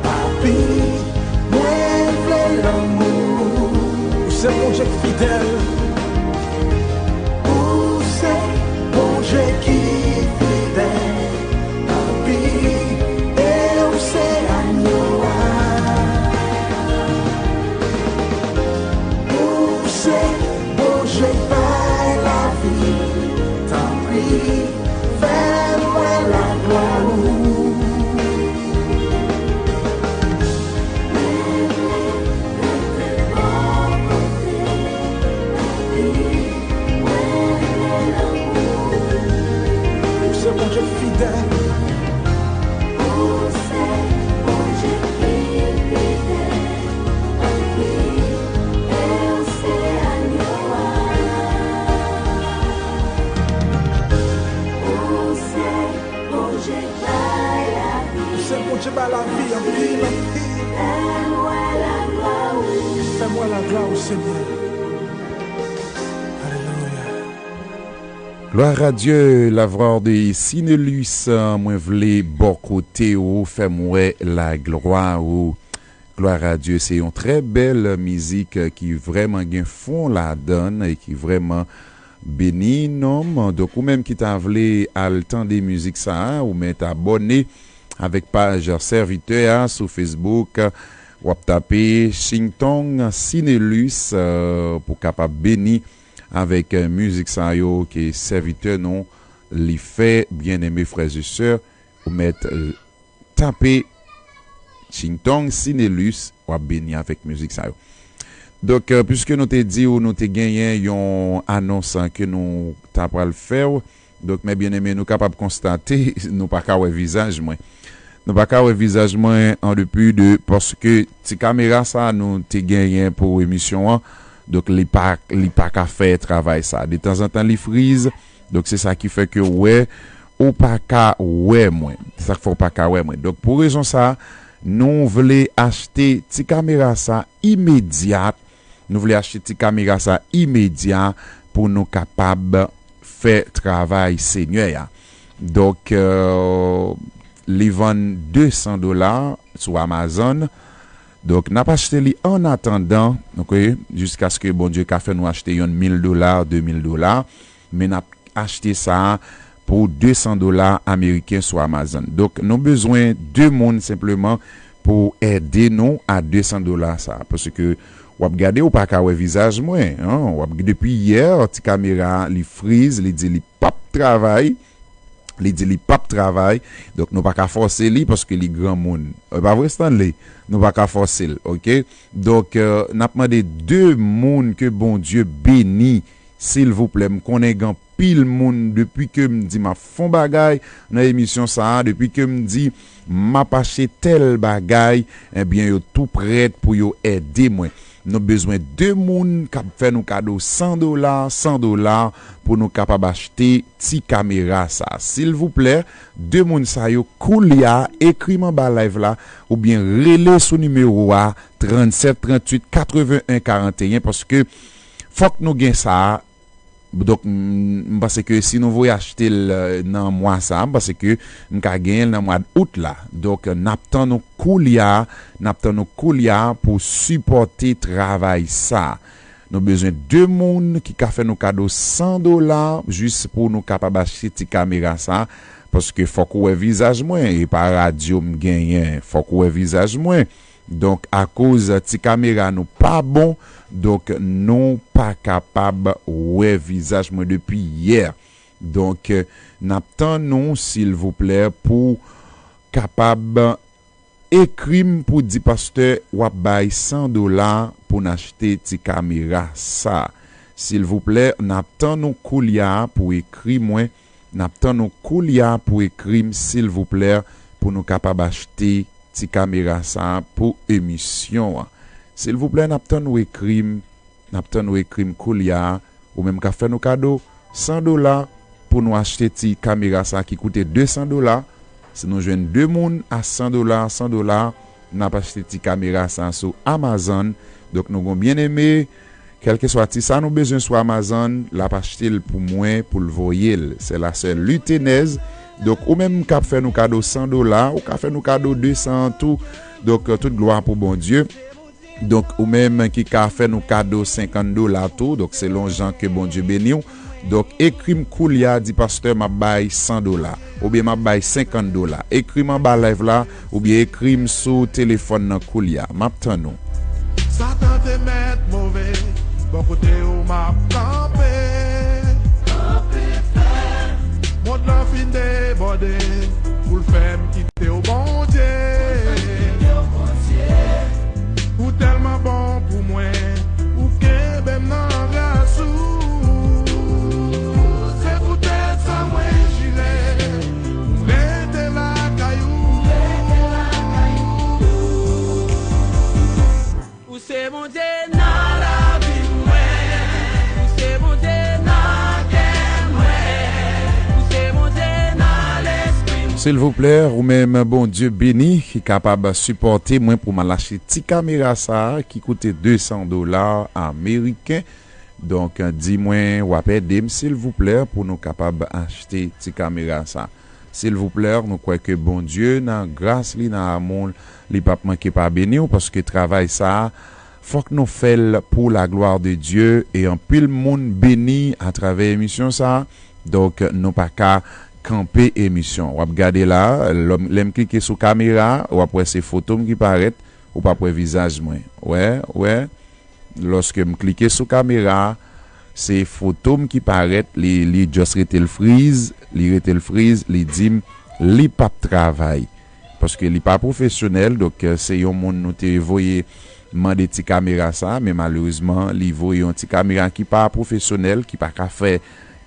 Papi, mwen vle lanmou. Ou se Bondye k fidèl. Ou se Bondye ki fidèl. Papi, e w se anyo a. Ou se Bondye k bay lavi. Tanpri, fè m wè laglwa ou. Ou se Bondye k fidèl. Ou se Bondye ki fidèl. Anpil, e w se anyo a. Ou se Bondye k bay lavi. Ou se Bondye bay lavi, anpil, anpil. Fè m wè laglwa ou. Fè m wè laglwa ou, Senyè. Alelouya. Gloire à Dieu, la voix de Sinelus, mwen vle bò kote ou, fè m wè laglwa ou. Gloire à Dieu, se yon trè bèl mizik, eh, ki vrèman gen fon ladan l e ki vrèman beni nanm. Donk, ou menm ki ta vle al tande mizik sa a, ou mèt abòne avèk paj sèvitè a sou Facebook. W ap tape Chingtong Sinelus, eh, pou kapab beni avèk, eh, mizik sa yo ke sèvitè nou li fè, byeneme frè e sè, ou mèt, eh, tape Chingtong Sinelus, w ap beni avèk mizik sa yo. Donk, eh, piske nou te di w, nou te genyen yon anons, eh, ke nou ta pral fè w. Donk, mè byeneme, nou kapab konstate, nou pa ka wè vizaj mwen. Nou pa ka wè vizaj mwen an depi de, paske ti kamera sa nou te genyen pou emisyon an, donk li pa, li pa ka fè travay sa. De tanzantan li friz, donk se sa ki fè ke w wè, ou pa ka wè mwen. Se sa k fè w pa ka wè mwen. Donk pou rezon sa, nou vle achte ti kamera sa imedyat. Nou vle achte ti kamera sa imedya pou nou kapab fè travay Senyè a. Donk, eh, li vann de san dola sou Amazon. Donk, n ap achte li an atandan, ok, jiskaske Bondye ka fè nou achte yonn mil dola, de mil dola, men n ap achte sa pou de san dola ameriken sou Amazon. Donk, nou bezwen de moun senpleman pou ede nou a de san dola sa. Paske w ap gade, ou pa ka wè vizaj mwen, en. W ap, depi yè, ti kamera a, li friz, li di li p ap travay. Li di li p ap travay. Donk, nou pa ka fòse li paske li granmoun. E pa vre, Stanley? Nou pa ka fòse l, oke? Donk, eh, n ap mande de moun ke Bondye beni, silvouplè. M konnen gen anpil moun, depi ke m di m ap fè yon bagay nan emisyon sa a, depi ke m di m ap achte tèl bagay, ebyen, yo tou prèt pou yo ede mwen. Nou bezwen de moun k ap fè nou kado san dola, san dola, pou nou kapab achte ti kamera sa a. Silvouplè, de moun sa yo, koulye a, ekri m anba live la, oubyen rele sou nimewo a, trannsèt tranntuit katreven en karanteyen, paske fòk nou gen sa a. Donk, m, m panse ke si nou voye achte l, eh, nan mwa sa a, m panse ke m ka genyen l nan mwa d out la. Donk, n ap tann nou koulye a, n ap tann nou koulye a pou sipòte travay sa a. Nou bezwen de moun ki ka fè nou kado san dola jis pou nou kapab achte ti kamera sa a. Paske fòk ou wè vizaj mwen, e pa radyo m genyen, fòk ou wè vizaj mwen. Donk, akoz ti kamera nou pa bon, donk, nou pa kapab wè vizaj mwen depi yè. Donk, n ap tann nou, silvouplè, pou kapab ekri m pou di pastè w ap bay san dola pou n achte ti kamera sa. Silvouplè, n ap tann nou koulye a pou ekri mwen. N ap tann nou koulye a pou ekri m, silvouplè, pou nou kapab achte ti kamera sa a pou emisyon an. Silvouplè, n ap tann nou ekri m, n ap tann nou ekri m koulye a, ou menm k ap fè nou kado san dola pou nou achte ti kamera sa a ki koute de san dola. Si nou jwenn de moun a san dola, san dola, n ap achte ti kamera sa a sou Amazon. Donk, nou gon byeneme, kèlkeswa ti sa nou bezwen sou Amazon, l ap achte l pou mwen, pou l voye l. Sè la sè Litenèz. Donk, ou menm k ap fè nou kado san dola, ou ka fè nou kado de san an tou. Donk, tout glwa pou Bondye. Donk, ou menm ki ka fè nou kado senkant dola tou, donk, selon jan ke Bondye beni w. Donk, ekri m koulye a, di, pastè, m ap bay san dola, oubyen m ap bay senkant dola. Ekri m anba live la, oubyen ekri m sou telefòn nan koulye a. M ap tann ou. Satan te mèt move, bò kote w m ap kanpe. Mond lan fin debòde, pou l fè m kite w, Bondye. Ou tèlman bon pou mwen, ou kenbe m nan gras ou. Se poutèt sa mwen jire, m rete lakay ou. Ou se Bondye nan lavi mwen. Ou se Bondye nan kè mwen. Ou se Bondye nan lespri mwen. Silvouplè, ou menm Bondye beni ki kapab sipòte mwen pou m al achte ti kamera sa a ki koute de san dola ameriken. Donk, di mwen w ap ede m, silvouplè, pou nou kapab achte ti kamera sa. Silvouplè, nou kwè ke Bondye, nan gras li, nan amou l, li p ap manke pa beni w, paske travay sa a, fòk nou fè l pou la gloire de Dieu, e anpil moun beni atravè emisyon sa a. Donk, nou pa ka kanpe emisyon. W ap gade la, lè m, lè m klike sou kamera, w ap wè se foto m ki parèt, ou p ap wè vizaj mwen. Wè, wè. Lòske m klike sou kamera a, se foto m ki parèt, li, li just rete l friz, li rete l friz, li di m li p ap travay. Paske li pa pwofesyonèl, donk, eh, se yon moun nou te voye mande ti kamera sa, men malerezman, li voye yon ti kamera ki pa pwofesyonèl, ki pa ka fè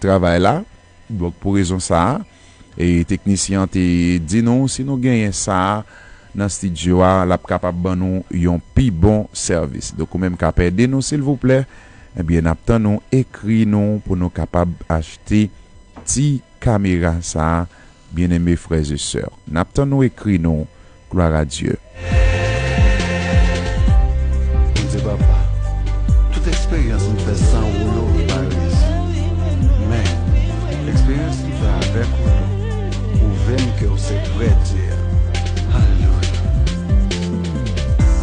travay la. Donk, pou rezon sa a, e teknisyen an te di nou, si nou genyen sa a nan estidyo a, l ap kapab ban nou yon pi bon sèvis. Donk, ou menm k ap ede nou, silvouplè, ebyen, n ap tann ou ekri nou pou nou kapab achte ti kamera sa a, byeneme frè e sè. N ap tann ou ekri nou. Gloire à Dieu. Bondye Papa, tout eksperyans m fè san ou yo pa reyisi. Men, eksperyans m fè avèk ou yo, pwouve m ke w se vrè Dye a. Alelouya.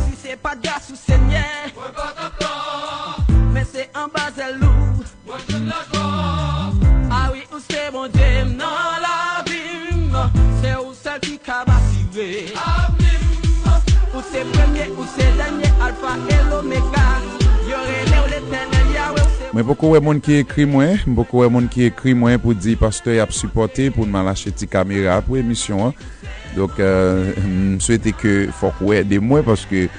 Si se pa t gras ou, Senyè, mwen pa t ap la. Men se anba zèl ou mwen jwenn lajwa. A wi, ou se Bondye m nan lavi m. Se ou sèl ki kab asire avni m. Ou se premye, ou se dènye, Alfa e Lomega. Yo rele w Letènèl, Yawe, ou se Mwen poko wè moun ki ekri mwen, m poko wè moun ki ekri mwen pou di pastè y ap sipòte pou n al achte ti kamera pou emisyon an. Donk, euh, m swete ke fòk ou ede mwen paske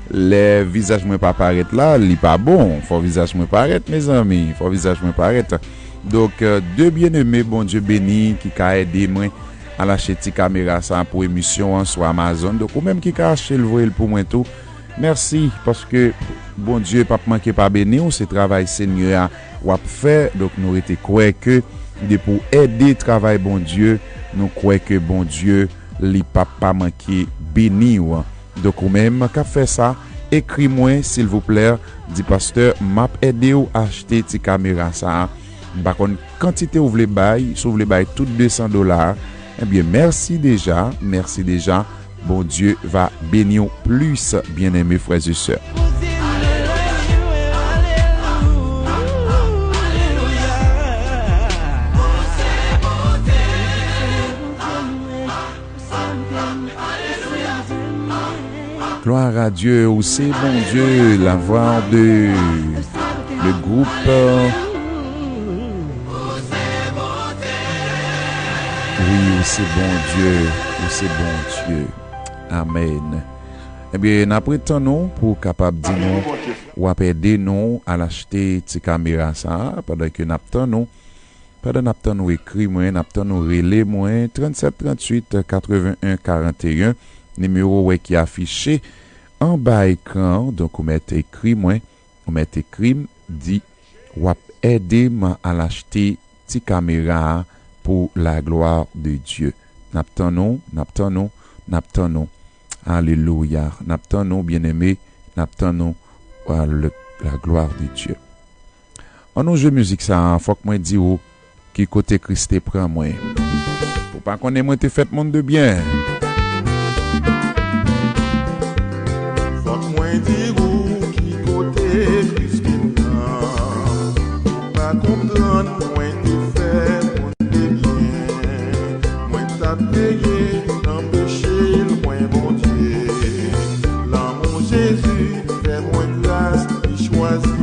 lè vizaj mwen pa parèt la, li pa bon. Fò vizaj mwen parèt, mezanmi. Fò vizaj mwen parèt. Donk, euh, de byeneme, Bondye beni, ki ka ede mwen al achte ti kamera sa pou emisyon an sou Amazon. Donk, ou menm ki ka achte l, voye l pou mwen tou. Mèsi, paske Bondye p ap manke pa beni w. Se travay Senyè a w ap fè. Donk, nou rete kwè ke depi w ede travay Bondye, nou kwè ke Bondye, li p ap pa manke beni w. Donk, ou menm k ap fè sa, ekri mwen, silvouplè, di pastè, m ap ede w achte ti kamera sa a. M pa konn kantite w vle bay, si w vle bay tout de san dola a, ebyen, mèsi deja, mèsi deja. Bondye va beni w plis, byeneme frè e sè. Gloire à Dieu, ou se Bondye, la voix de le groupe. Wi, ou se Bondye, ou se Bondye. Amèn. Ebyen, n ap ret tann ou pou w kapab di nou w ap ede nou al achte ti kamera sa a, pandan ke n ap tann ou. Pandan n ap tann ou ekri mwen, n ap tann ou rele mwen, tranntsèt tranntuit katrevenn en karanteyen, nimewo w wè ki afiche anba ekran an. Donk, ou mèt ekri mwen, ou mèt ekri m, di w ap ede m al achte ti kamera a pou la gloire de Dieu. N ap tann ou, n ap tann ou, n ap tann ou. Alelouya. N ap tann ou, byeneme, n ap tann ou. Ah, le, la gloire de Dieu. An nou jwe mizik sa a, fòk mwen di ou ki kote Kris te pran mwen. Ou pa konnen mwen te fèt moun de byen. Fòk mwen di ou ki kote Kris te pran. Ou pa konprann mwen te fèt moun de byen. Mwen t ap peye nan peche lwen Bondye. Lanmou Jezi fè mwen gras, li chwazi.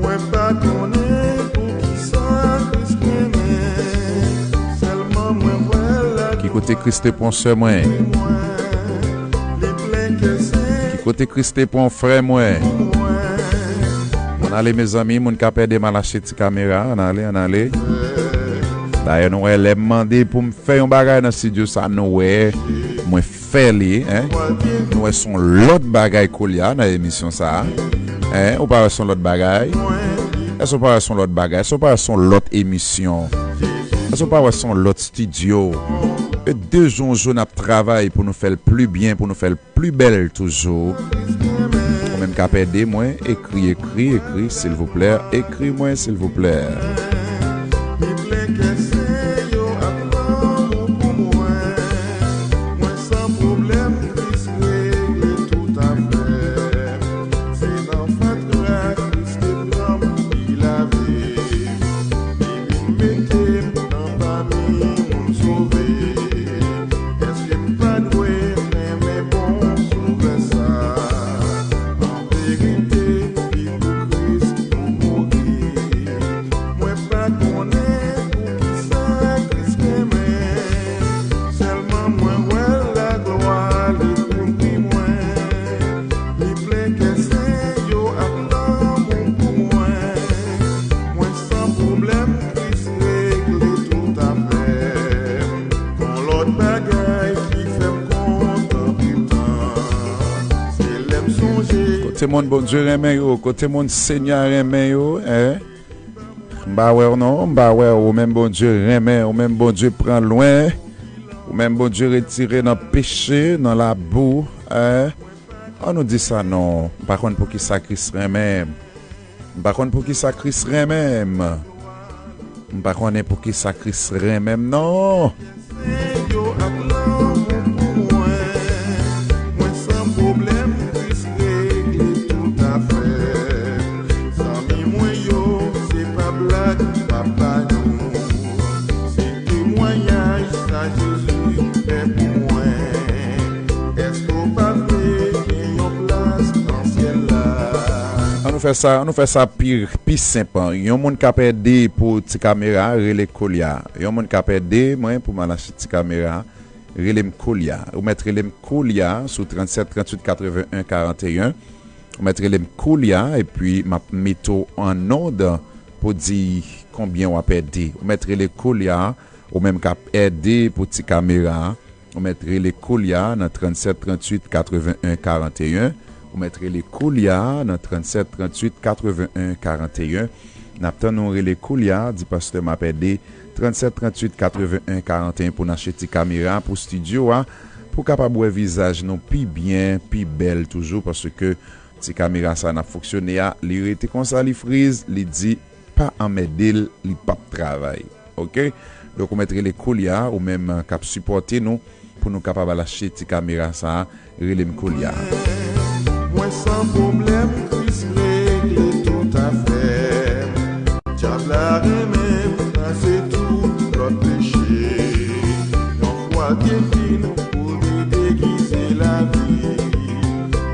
Mwen pa konnen poukisa Kris renmen. Sèlman mwen wè l la. Ki kote Kris te pran sè mwen? Li plen kè sen. Ki kote Kris te pran frè mwen? Ann ale, mezanmi, moun k ap ede m al achte ti kamera, ann ale, ann ale. Dayè, nou wè, lè m mande pou m fè yon bagay nan estidyo sa, nou wè, mwen fè li, en. Nou wè, se yon lòt bagay koulye a nan emisyon sa a. En, ou pa wè se yon lòt bagay? Èske ou pa wè se yon lòt bagay? Èske ou pa wè se yon lòt emisyon? Èske ou pa wè se yon lòt estidyo? E de jou an jou, n ap travay pou nou fè l pli byen, pou nou fè l pli bèl toujou. Ou menm k ap ede mwen, ekri, ekri, ekri, silvouplè. Ekri mwen, silvouplè. Èske m pa dwe renmen bon Sovè sa? An verite, li pou Kris nou mouri. Mwen pa konnen poukisa Kris renmen. Sèlman mwen wè laglwa li kouvri mwen. Li plen kè sen yo ak lanmou pou mwen. Mwen san pwoblèm, Kris regle tout afè m. Gon lòt bagay ki fè m kontan poutan, se lè m sonje. Kote moun Bondye renmen yo? Kote moun Senyè a renmen yo, en? M pa wè w non, m pa wè w. Ou menm Bondye renmen, ou menm Bondye pran lwen, ou menm Bondye retire nan peche, nan labou, en? An nou di sa non, m pa konn poukisa Kris renmen m. M pa konn poukisa Kris renmen m. M pa konnen poukisa Kris renmen m non. Yo ak lanmou pou mwen, mwen san pwoblèm, Kris regle tout afè. Zanmi mwen yo, se pa blag m ap ba nou. Se temwayaj sa Jezi fè pou mwen. Èske w pa vle gen yon plas nan syèl la? An nou Fè sa, nou fè sa pi, pi senp. Yon moun k ap ede pou ti kamera, rele koulye a. Yon moun k ap ede mwen pou m al achte ti kamera, rele m koulye a. Ou mèt rele m koulye a sou trannsèt tranntuit katrevenn en karanteyen. Ou mèt rele m koulye a, epi m ap mete w an nòd pou di konbyen w ap ede. Ou mèt rele koulye a, ou menm k ap ede pou ti kamera a. Ou mèt rele koulye a nan trannsèt tranntuit katrevenn en karanteyen. Ou mèt rele koulye a nan trannsèt tranntuit katrevenn en karanteyen. N ap tann ou rele koulye a, di pastè m ap ede, trannsèt tranntuit katrevenn en karanteyen pou n achte ti kamera pou estidyo a, pou kapab wè vizaj nou pi byen, pi bèl toujou, paske ti kamera sa n ap fonksyone a, li rete konsa, li friz, li di pa anmède l, li p ap travay. Oke? Donk, ou mèt rele koulye a, ou menm k ap sipòte nou, pou nou kapab al achte ti kamera sa a, rele m koulye a. Mwen san pwoblèm, Kris regle tout afè m. Dyab la renmen m pase tout lòt peche. Yon fwa l te vin pou li degize lavi.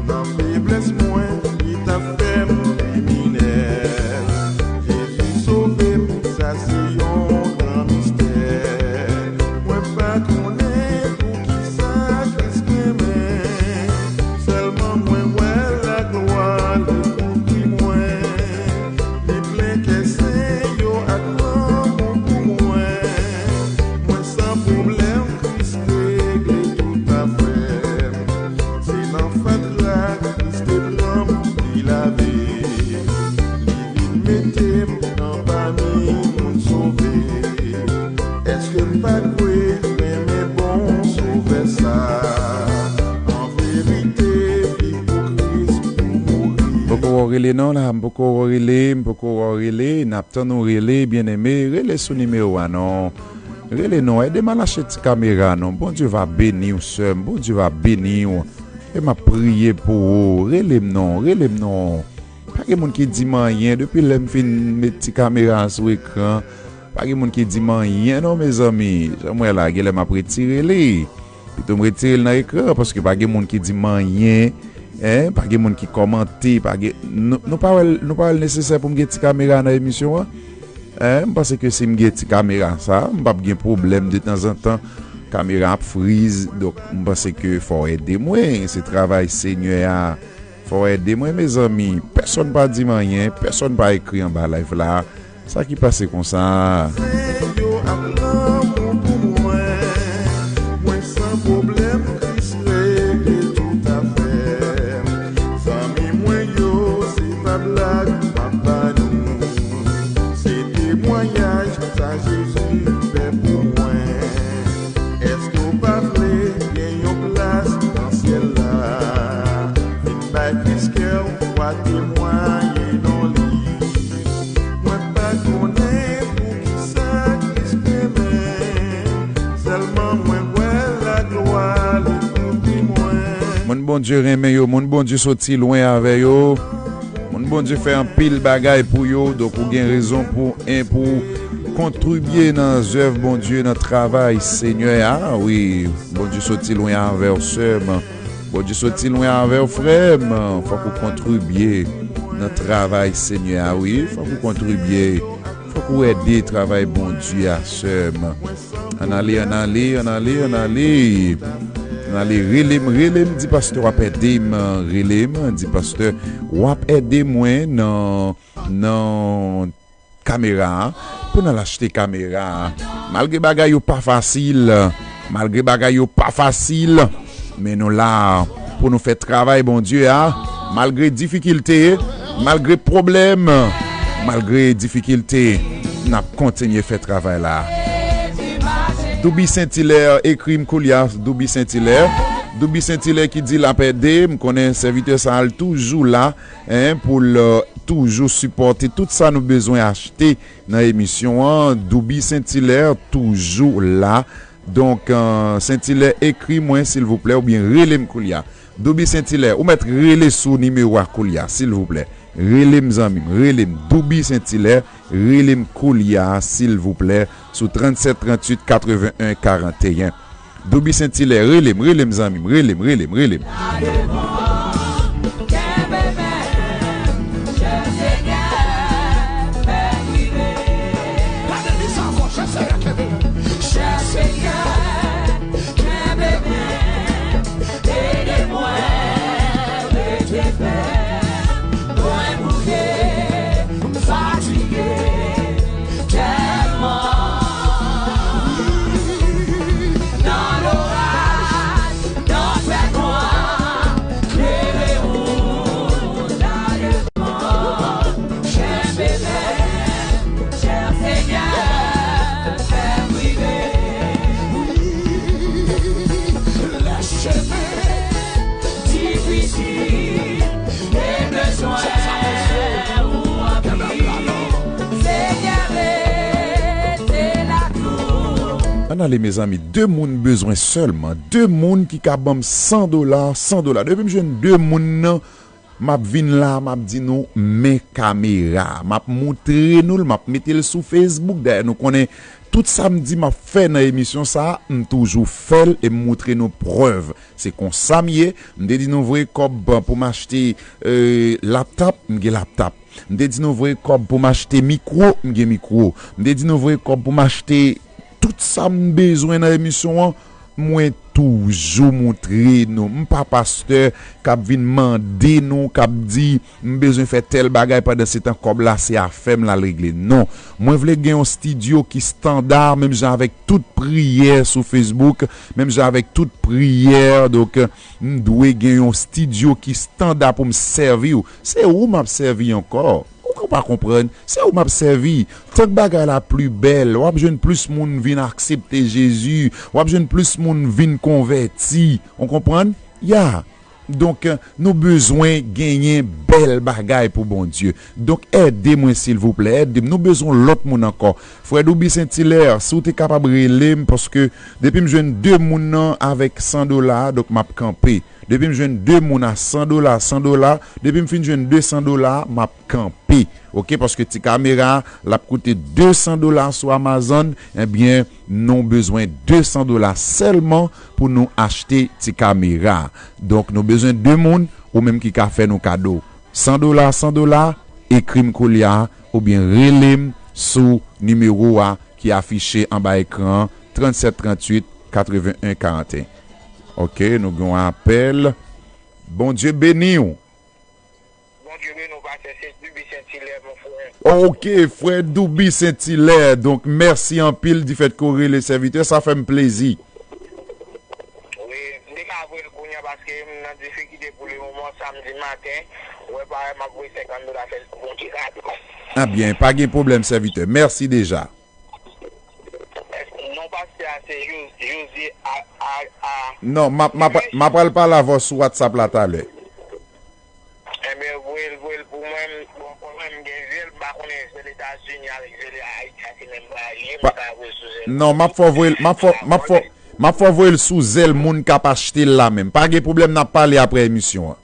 Nan feblès mwen, li t ap fè m kriminèl. Jezi sove m, sa se yon gran mistè. Mwen pa konnen poukisa Kris renmen. Sèlman mwen wè laglwa li kouvri mwen. Li plen kè sen yo ak lanmou pou mwen. Mwen san pwoblèm, Kris regle tout afè m. Se nan fatra Kris te pran m, li lave m. Li vin mete m nan pami moun sove. Èske m pa dwe renmen bon Sovè sa? An verite, viv pou Kris, pou mouri. M poko wè w rele non la, m poko wè w rele, m poko wè w rele, n ap tann ou rele, byeneme, rele sou nimewo a non. Rele non, ede m al achte ti kamera non. Bondye va beni w, sè m, Bondye va beni w. E m ap priye pou ou, rele m non, rele m non. Pa gen moun ki di m anyen depi lè m fin met ti kamera a sou ekran. Pa gen moun ki di m anyen non, mezanmi. Jan m wè la, genlè m ap retire li. Pito m retire l nan ekran, paske pa gen moun ki di m anyen. En, pa gen moun ki kòmante, pa gen, nou, nou pa wè l, nou pa wè l nesesè pou m gen ti kamera nan emisyon an. En, m panse ke si m gen ti kamera sa, m p ap gen pwoblèm detanzantan. Kamera ap friz, donk m panse ke fò w ede mwen. Se travay Senyè a. Fò w ede mwen, mezanmi. Pèsonn pa di m anyen, pèsonn pa ekri anba live la. Sa ki pase konsa? Yo ak lanmou pou mwen. Mwen san pwoblèm, Kris regle tout afè m. Zanmi mwen yo, se pa blag m ap ba nou. Se temwayaj sa Jezi fè pou mwen. Èske w pa vle gen yon plas nan syèl la? Vin bay Kris kè w, w a temwaye non li. Mwen pa konnen poukisa Kris renmen m, sèlman mwen wè laglwa li kouvri mwen. Moun Bondye renmen yo, moun Bondye soti lwen avè yo. Moun Bondye fè anpil bagay pou yo, donk ou gen rezon pou, en, pou kontribye nan zèv Bondye, nan travay Senyè a. Wi, Bondye soti lwen avè w, sè m. Bondye soti lwen avè w, frè m. Fòk ou kontribye nan travay Senyè a, wi. Fòk ou kontribye. Fòk ou ede travay Bondye a, sè m. Ann ale, ann ale, ann ale, ann ale. Ann ale, rele m, rele m, di pastè w ap ede m, rele m, di pastè w ap ede mwen nan, nan kamera a, pou n al achte kamera a. Malgre bagay yo pa fasil, malgre bagay yo pa fasil, men nou la pou nou fè travay Bondye a, malgre difikilte, malgre pwoblèm, malgre difikilte, n ap kontinye fè travay la. Doubi Sentilè ekri m koulye a, Doubi Sentilè. Doubi Sentilè ki di l ap ede, m konnen sèvitè sa a l toujou la, en, pou l, euh, toujou sipòte tout sa nou bezwen achte nan emisyon an. Doubi Sentilè toujou la. Donk, euh, Sentilè, ekri mwen, silvouplè, oubyen rele m koulye a. Doubi Sentilè, ou mèt rele sou nimewo a koulye a, silvouplè. Rele m, zanmi m, rele m. Doubi Sentilè, rele m koulye a, silvouplè, sou trannsèt tranntuit katreven en karanteyen. Doubi Sentilè, rele m, rele m, zanmi m, rele m, rele m, rele m. Kenbe men, Ann ale, mezanmi, de moun bezwen sèlman. De moun ki ka ban m san dola, san dola. Depi m jwenn de moun nan, m ap vin la, m ap di nou, men kamera. M ap moutre nou l, m ap mete l sou Facebook. Dayè, nou konnen tout sa m di m ap fè nan emisyon sa a, m toujou fè l e m moutre nou prèv. Se konsa m ye. M te di nou voye kòb pou m achte, e, laptop, m gen laptop. M te di nou voye kòb pou m achte mikwo, m gen mikwo. M te di nou voye kòb pou m achte tout sa m bezwen nan emisyon an, mwen toujou moutre nou. M pa pastè k ap vin mande nou, k ap di, "M bezwen fè tèl bagay," pandan se tan kòb la se afè m l al regle. Non. Mwen vle gen yon estidyo ki estanda, menm jan avèk tout priyè sou Facebook, menm jan avèk tout priyè, donk, m dwe gen yon estidyo ki estanda pou m sèvi w. Se ou m ap sèvi ankò. Ou pa konprann? Se ou m ap sèvi. Tank bagay la pli bèl, w ap jwenn plis moun vin aksepte Jezi, w ap jwenn plis moun vin konvèti. Ou konprann? Ya. Donk, nou bezwen genyen bèl bagay pou Bondye. Donk, ede mwen, silvouplè, ede m. Nou bezwen lòt moun ankò. Frè Doubi Sentilè, si w te kapab rele m, paske depi m jwenn de moun nan avèk san dola, donk m ap kanpe. Depi m jwenn de moun a san dola, san dola, depi m fin jwenn de san dola, m ap kanpe. Oke, paske ti kamera a, l ap koute de san dola sou Amazon, ebyen, nou bezwen de san dola sèlman pou nou achte ti kamera. Donk, nou bezwen de moun, ou menm ki ka fè nou kado. San dola, san dola, ekri m koulye a, oubyen rele m sou nimewo a ki afiche anba ekran an, trannsèt tranntuit katreven en karanteyen. Oke, nou gen yon apèl. Bondye beni w. Bondye beni w, pastè, se Doubi Sentilè, mon frè. Oke, frè Doubi Sentilè. Donk, mèsi anpil difèt ke w rele sèvitè, sa fè m plezi. Wi, m te ka voye l kounye a paske m nan difikilte pou lemoman, samdi maten, ou wè parèy m ap voye senkant dola fè l pou Bondye kado. Ebyen, pa gen pwoblèm, sèvitè. Mèsi deja. Èske non pastè a se Jo-, Jozye a, a, a Non, m ap, m ap, m ap pral pale avè w sou WhatsApp la talè. Enben, voye l, voye l pou mwen. Bon, pou mwen, m gen zèl, m pa konnen zèl Etazini avèk zèl Ayiti a se menm bagay li ye, m Pa- ka voye l sou zèl. Non, m ap fè w voye l, m ap fè, m ap fè, m ap fè w voye l sou zèl moun k ap achte l la menm. Pa gen pwoblèm, n ap pale apre emisyon an.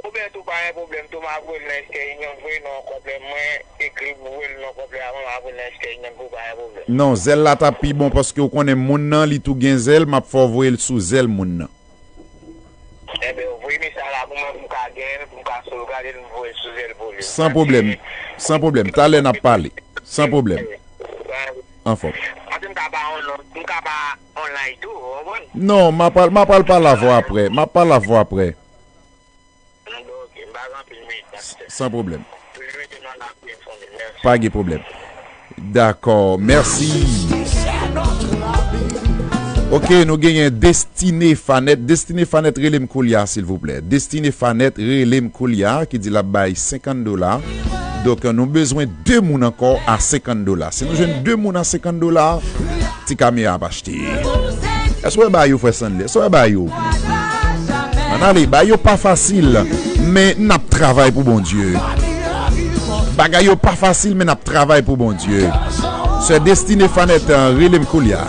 Oubyen tou pa gen pwoblèm tou, m ap voye l nan Western Union, voye non konplè mwen, ekri voye l non konplè a mwen, m ap voye l nan Western Union pou pa gen pwoblèm. Non, zèl la t ap pi bon paske w konnen moun nan li tou gen zèl, m ap fè w voye l sou zèl moun nan. Enben, voye mesaj la pou mwen, pou m ka genyen l, pou m ka sovgade l, m voye l sou zèl pou li. San pwoblèm. San pwoblèm. Talè n ap pale. San pwoblèm. Anfòm. Paske m ka pa on, m ka pa online tou, ou konprann? Non, m ap al, m ap al pale avè w apre. M ap pale avè w apre. Bon, ok, m pa gen anpil minit, pastè. San pwoblèm. Toujou rete nan lapriyè, fanmi. Mèsi. Pa gen pwoblèm. Dakò, mèsi. Ok, nou genyen Destine Fanèt. Destine Fanèt, rele m koulye a, silvouplè. Destine Fanèt, rele m koulye a, ki di l ap bay senkant dola. Donk, nou bezwen de moun ankò a senkant dola. Si nou jwenn de moun a senkant dola, ti kamera ap achte. Èske w wè bagay yo, frè Stanley? Èske w wè bagay yo? Ann ale, bagay yo pa fasil, men n ap travay pou Bondye. Bagay yo pa fasil, men n ap travay pou Bondye. Sè Destine Fanèt, rele m koulye a.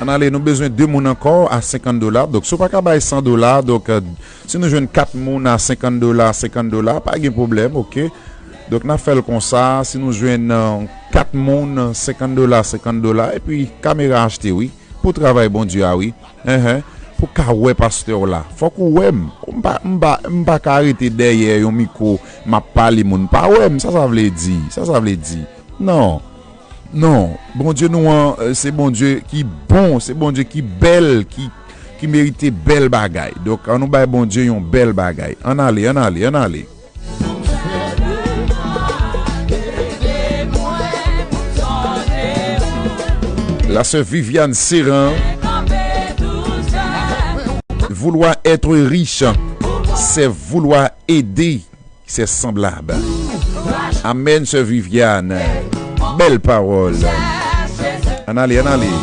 Ann ale, nou bezwen de moun ankò a senkant dola. Donk, si w pa ka bay san dola, donk, euh, si nou jwenn kat moun a senkant dola, senkant dola, pa gen pwoblèm, ok. Donk, n ap fè l konsa, si nou jwenn, euh, kat moun, senkant dola, senkant dola, epi kamera achte, wi, pou travay Bondye a, wi. Enhen. Pou ka wè pastè w la. Fòk ou wè m. M pa, m pa, m pa ka rete dèyè yon mikwo, m ap pale moun pa wè m. Sa sa vle di? Sa sa vle di? Non. Non. Bondye nou an, euh, se Bondye ki bon, se Bondye ki bèl, ki, ki merite bèl bagay. Donk, ann nou bay Bondye yon bèl bagay. Ann ale, ann ale, ann ale. La sœur Viviane Serran. Vouloir être riche, c'est vouloir aider ses semblables. Amen, sœur Viviane. Bèl pawòl. Ann ale, ann ale.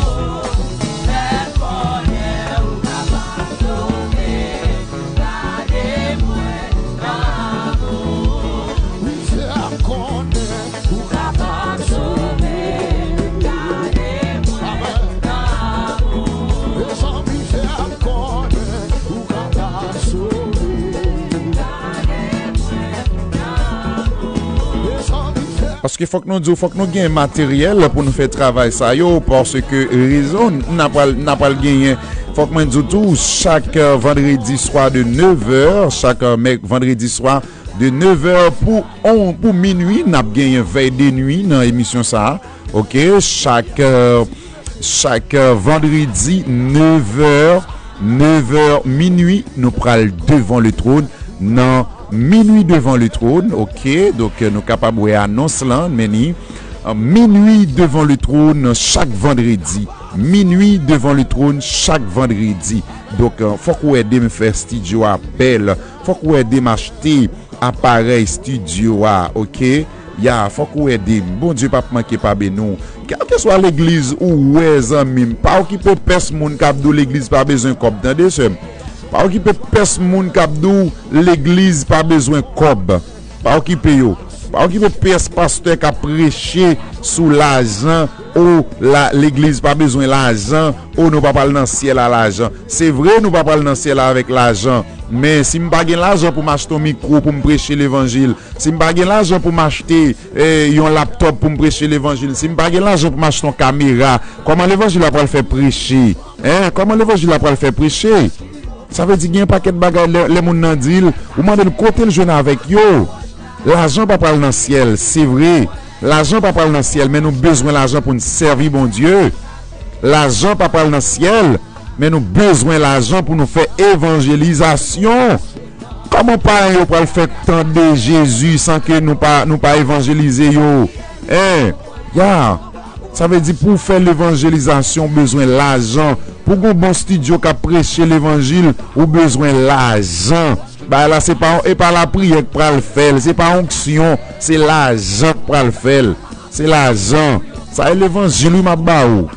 Paske fòk nou di w, fòk nou gen materyèl pou nou fè travay sa yo, paske rezon n a pral, n a pral genyen, fòk mwen di w tou, chak, euh, vandredi swa de nev è, chak, euh, mè-, vandredi swa de nev è pou on, pou minui, n ap genyen vèy de nui nan emisyon sa a. Oke, chak, euh, chak, euh, vandredi, nev è, nev è, minui, nou pral devan le tròn. Nan minui devan le tròn, oke, donk, euh, nou kapab wè anons lan, men ni, euh, minui devan le tròn chak vandredi. Minui devan le tròn chak vandredi. Donk, euh, fòk ou ede m fè estidyo a bèl. Fòk ou ede m achte aparèy estidyo a, oke? Ya, fòk ou ede m. Bondye p ap manke pa beni w. Kèlkeswa legliz ou wè, zanmi m, pa okipe pès moun k ap di w legliz pa bezwen kòb, tande, sè m. Pa okipe pès moun k ap di w legliz pa bezwen kòb. Pa okipe yo. Pa okipe pès pastè k ap preche sou lajan, o, la, legliz pa bezwen lajan, o, nou pa pral nan syèl a lajan. Se vre, nou pa pral nan syèl la avèk lajan. Men si m pa gen lajan pou m achte yon mikwo pou m preche levanjil, si m pa gen lajan pou m achte, eh, yon laptòp pou m preche levanjil, si m pa gen lajan pou m achte yon kamera, kòman levanjil la pral fè preche? Hein? Kòman levanjil la pral fè preche? Sa vle di gen yon pakèt bagay lè, lè moun nan di l, ou mande l kote l jwenn avèk yo. Lajan pa pral nan syèl, se vre. Lajan pa pral nan syèl, men nou bezwen lajan pou n sèvi Bondye. Lajan pa pral nan syèl, men nou bezwen lajan pou nou fè evanjelizasyon. Kòman payen yo pral fè tande Jezi san ke nou pa, nou pa evanjelize yo? Hein? Ya. Sa vle di pou w fè levanjelizasyon, w bezwen lajan. Pou gon bon estidyo k ap preche levanjil, ou bezwen lajan. Bagay la, se pa, e pa lapriyè k pral fè l, se pa onksyon, se lajan k pral fè l. Se lajan. Sa e levanjil, wi, m ap ba ou.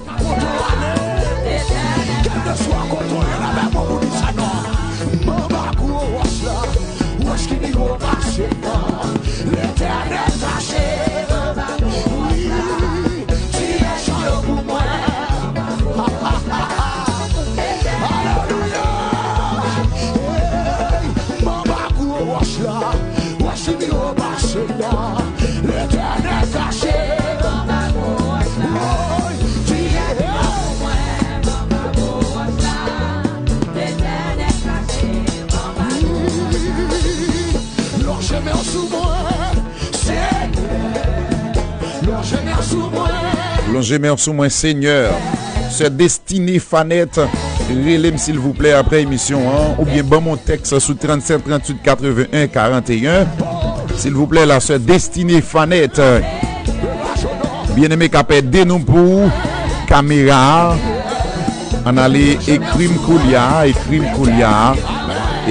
Letènèl kache, wi, tiye chan yo pou mwen. Alelouya. Hey, m anba gwo wòch la, wòch li pi wo pase la. Letènèl kache, woy, tiye. Lonje men w sou mwen, Senyè. Lonje men w sou mwen. Lonje men w sou mwen, Senyè. Sè Destine Fanèt, rele m silvouplè apre emisyon an, oubyen ban m yon tèks sou trannsenk tranntuit katreven en karanteyen. Silvouplè, la sè Destine Fanèt. Byeneme k ap ede nou pou kamera a. Ann ale ekri m koulye a, ekri m koulye a,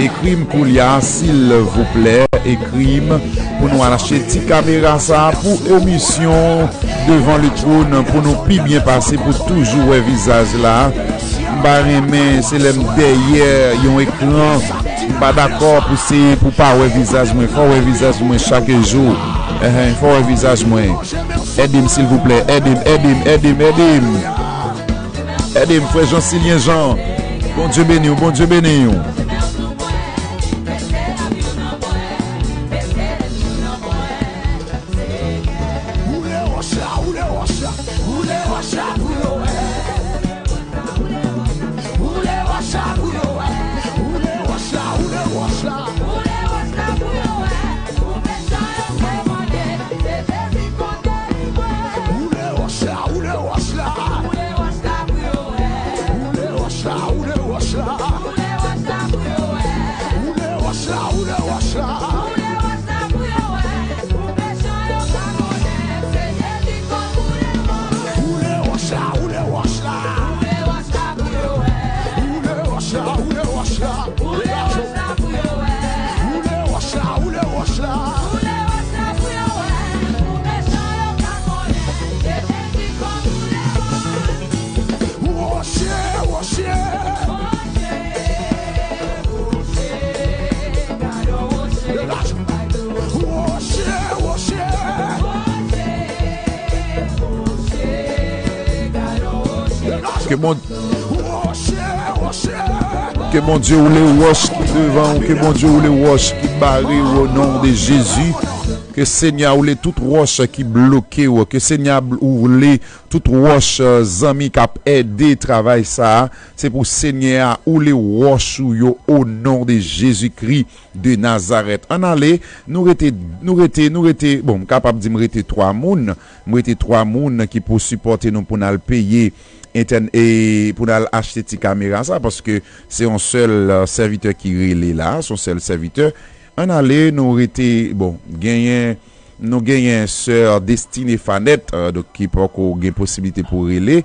ekri m koulye a, silvouplè, ekri m pou nou al achte ti kamera sa a pou emisyon Devan le Trône, pou nou pi byen pase, pou toujou wè vizaj la. M pa renmen se lè m dèyè yon ekran, m pa dakò pou se pou pa wè vizaj mwen, fò w wè vizaj mwen chak jou. Enhen, fò w wè vizaj mwen. Ede m silvouplè, ede m, ede m, ede m, ede m. Ede m, frè Jean Silien Jean. Bondye beni w, Bondye beni w. Woule wòch la, woule wòch la. Woule wòch la, woule wòch la. Woule wòch la, woule wòch la. Woule wòch la pou yo wè. Woule wòch la, woule wòch la. Woule wòch la pou yo wè. Pou mechan yo pa konnen se Jezi k konn woule wòch. Woule wòch la, woule wòch la. Ke Bon, ke Bondye woule wòch ki devan ou, ke Bondye woule wòch ki bare w o non de Jezi. Ke Senyè a woule tout wòch ki bloke w, ke Senyè a woule tout wòch, eh, zanmi k ap ede travay sa a. Se pou Senyè a woule wòch ou yo o non de Jezikri de Nazarèt. Ann ale, nou rete, nou rete, nou rete, bon, m kapab di m rete twa moun. M rete twa moun ki pou sipòte nou pou n al peye entèn-, e pou n al achte ti kamera sa, paske se yon sèl, eh, sèvitè ki rele la, se yon sèl sèvitè. Ann ale, nou rete, bon, genyen, nou genyen sè Destine Fanèt, eh, donk, ki poko gen posiblite pou rele.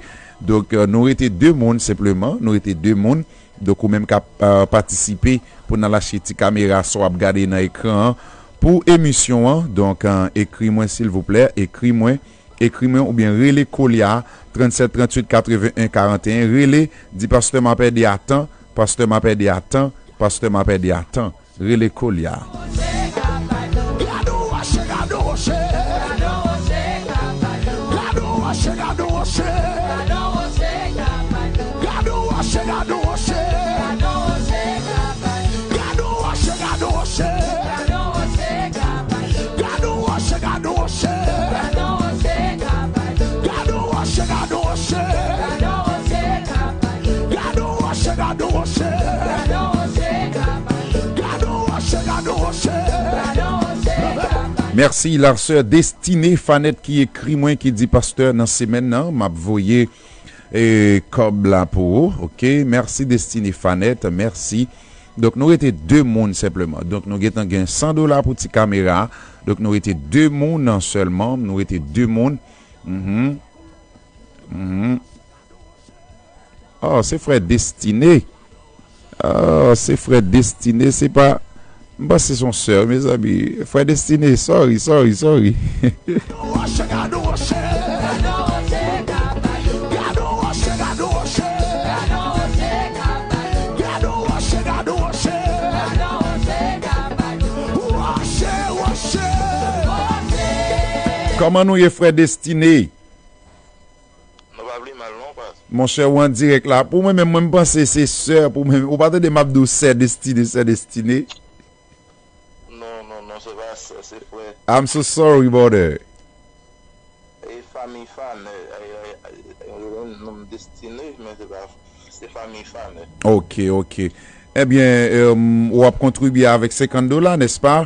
Donk, eh, nou rete de moun senpleman, nou rete de moun. Donk, ou menm k ap, eh, patisipe pou n al achte ti kamera sa w ap gade nan ekran an pou emisyon an. Donk, eh, ekri mwen silvouplè, ekri mwen, ekri mwen oubyen rele Kolya, tranntsèt tranntuit katrevenn en karanteyen, rele, di pastè m ap ede a tan, pastè m ap ede a tan, pastè m ap ede a tan. Rele Kolya. Mèsi, la sè Destine Fanèt ki ekri mwen, ki di, pastè, nan semèn nan, m ap voye, e, kòb la pou ou. Oke, mèsi Destine Fanèt, mèsi. Donk, nou rete de moun senpleman. Donk, nou gentan gen san dola pou ti kamera. Donk, nou rete de moun sèlman. Nou rete de moun. Mhm. Mhm. Oh, se frè Destine. Oh, se frè Destine, se pa, m panse se yon sè, mezanmi. Frè Destine, sorry, sorry, sorry. Kòman nou ye, frè Destine? Nou pa pli mal non, pas. Monchè, ou an dirèk la. Pou mwen menm, mwen, m panse se sè, pou mwen, ou pa tande m ap di w sè Destine, sè Destine. Non, non, non, se pa sè, se frè. I'm so sorry, brother. E fanmi Fanè, e, e, e, e, non m Destine, men se pa, se fanmi Fanè. Ok, ok. Ebyen, em, w ap kontribye avèk senkant dola, nèspa?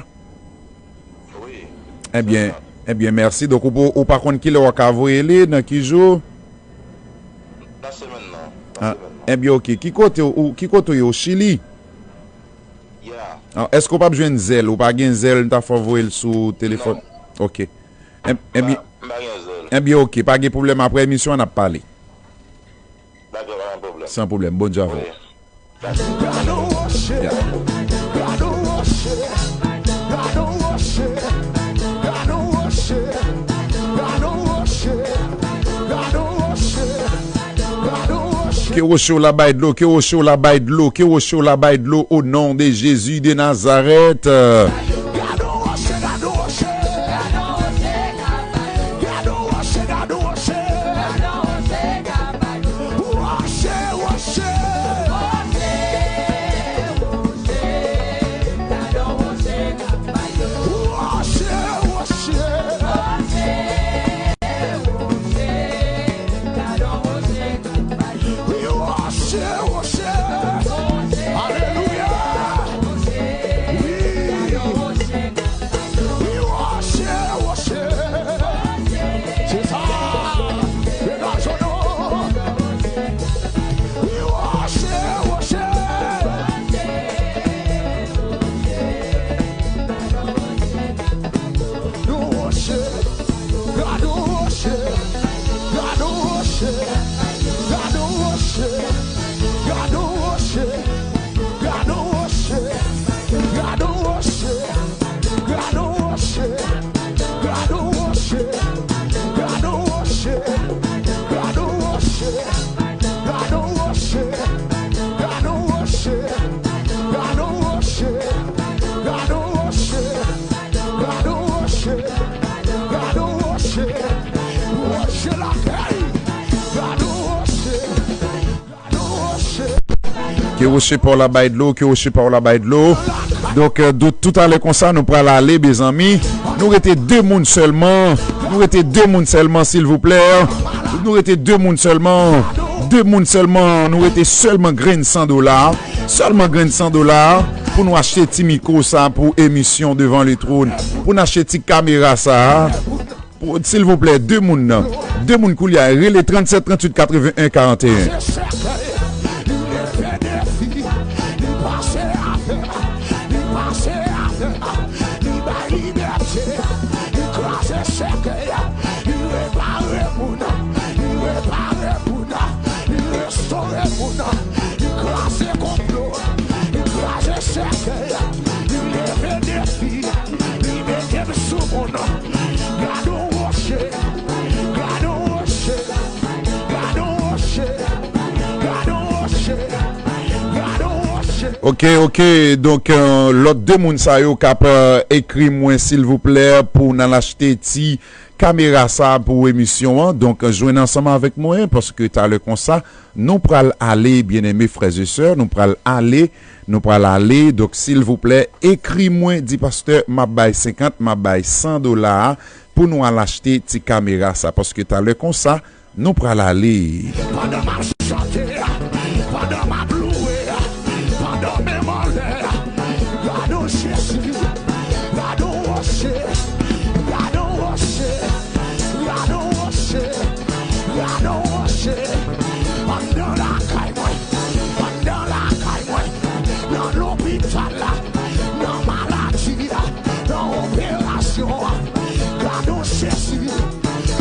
Wi. Ebyen, ebyen, mèsi. Donk, ou, pa- ou pa konn kilè w ka voye li, nan ki jou? Nan semèn nan. Nan semèn nan. Ebyen, ok. Ki kote ou, ki kote ou ye? O Chili? Yeah. Ah, èske w p ap jwenn Zelle? Ou pa gen Zelle, m ta fè w voye l sou telefòn? Non. Ok. Em-, ebyen, m pa gen Zelle. Ebyen, ok. Pa gen pwoblèm. Apre emisyon an, n ap pale. Dakò, pa gen pwoblèm. San pwoblèm. Bondye avè w. Wi. Ke woche w la bay dlo, ke woche w la bay dlo, ke woche w la bay dlo, o non de Jezi de Nazarèt. Alelouya. Wi. Ke woche pa w la bay dlo, ke woche pa w la bay dlo. Donk, euh, de tout a lè konsa, nou pral ale, mezanmi. Nou rete de moun sèlman. Nou rete de moun sèlman, silvouplè. Nou rete de moun sèlman. De moun sèlman. Nou rete sèlman grenn san dola. Sèlman grenn san dola pou nou achte ti mikwo sa pou emisyon Devan le Trône. Pou n achte ti kamera sa. Silvouplè, de moun nan. De moun koulye a, rele tranntsèt tranntuit katreven en karanteyen. Ok, ok. Donk, euh, lòt de moun sa yo k ap, euh, ekri mwen, silvouplè, pou n al achte ti kamera sa pou emisyon an. Donk, jwenn ansanm avèk mwen, paske talè konsa, nou pral ale, byeneme frè e sè, nou pral ale, nou pral ale. Donk, silvouplè, ekri mwen, di pastè, m ap bay senkant, m ap bay san dola a pou nou al achte ti kamera sa. Paske talè konsa, nou pral ale. Pandan m ap chante, pandan m ap louwe, pandan men m anlè, gade w Jezi, gade w woche, gade w woche, gade w woche, gade w woche. Anndan lakay mwen, anndan lakay mwen, nan lopital la, nan maladi a, nan operasyon an, gade w Jezi.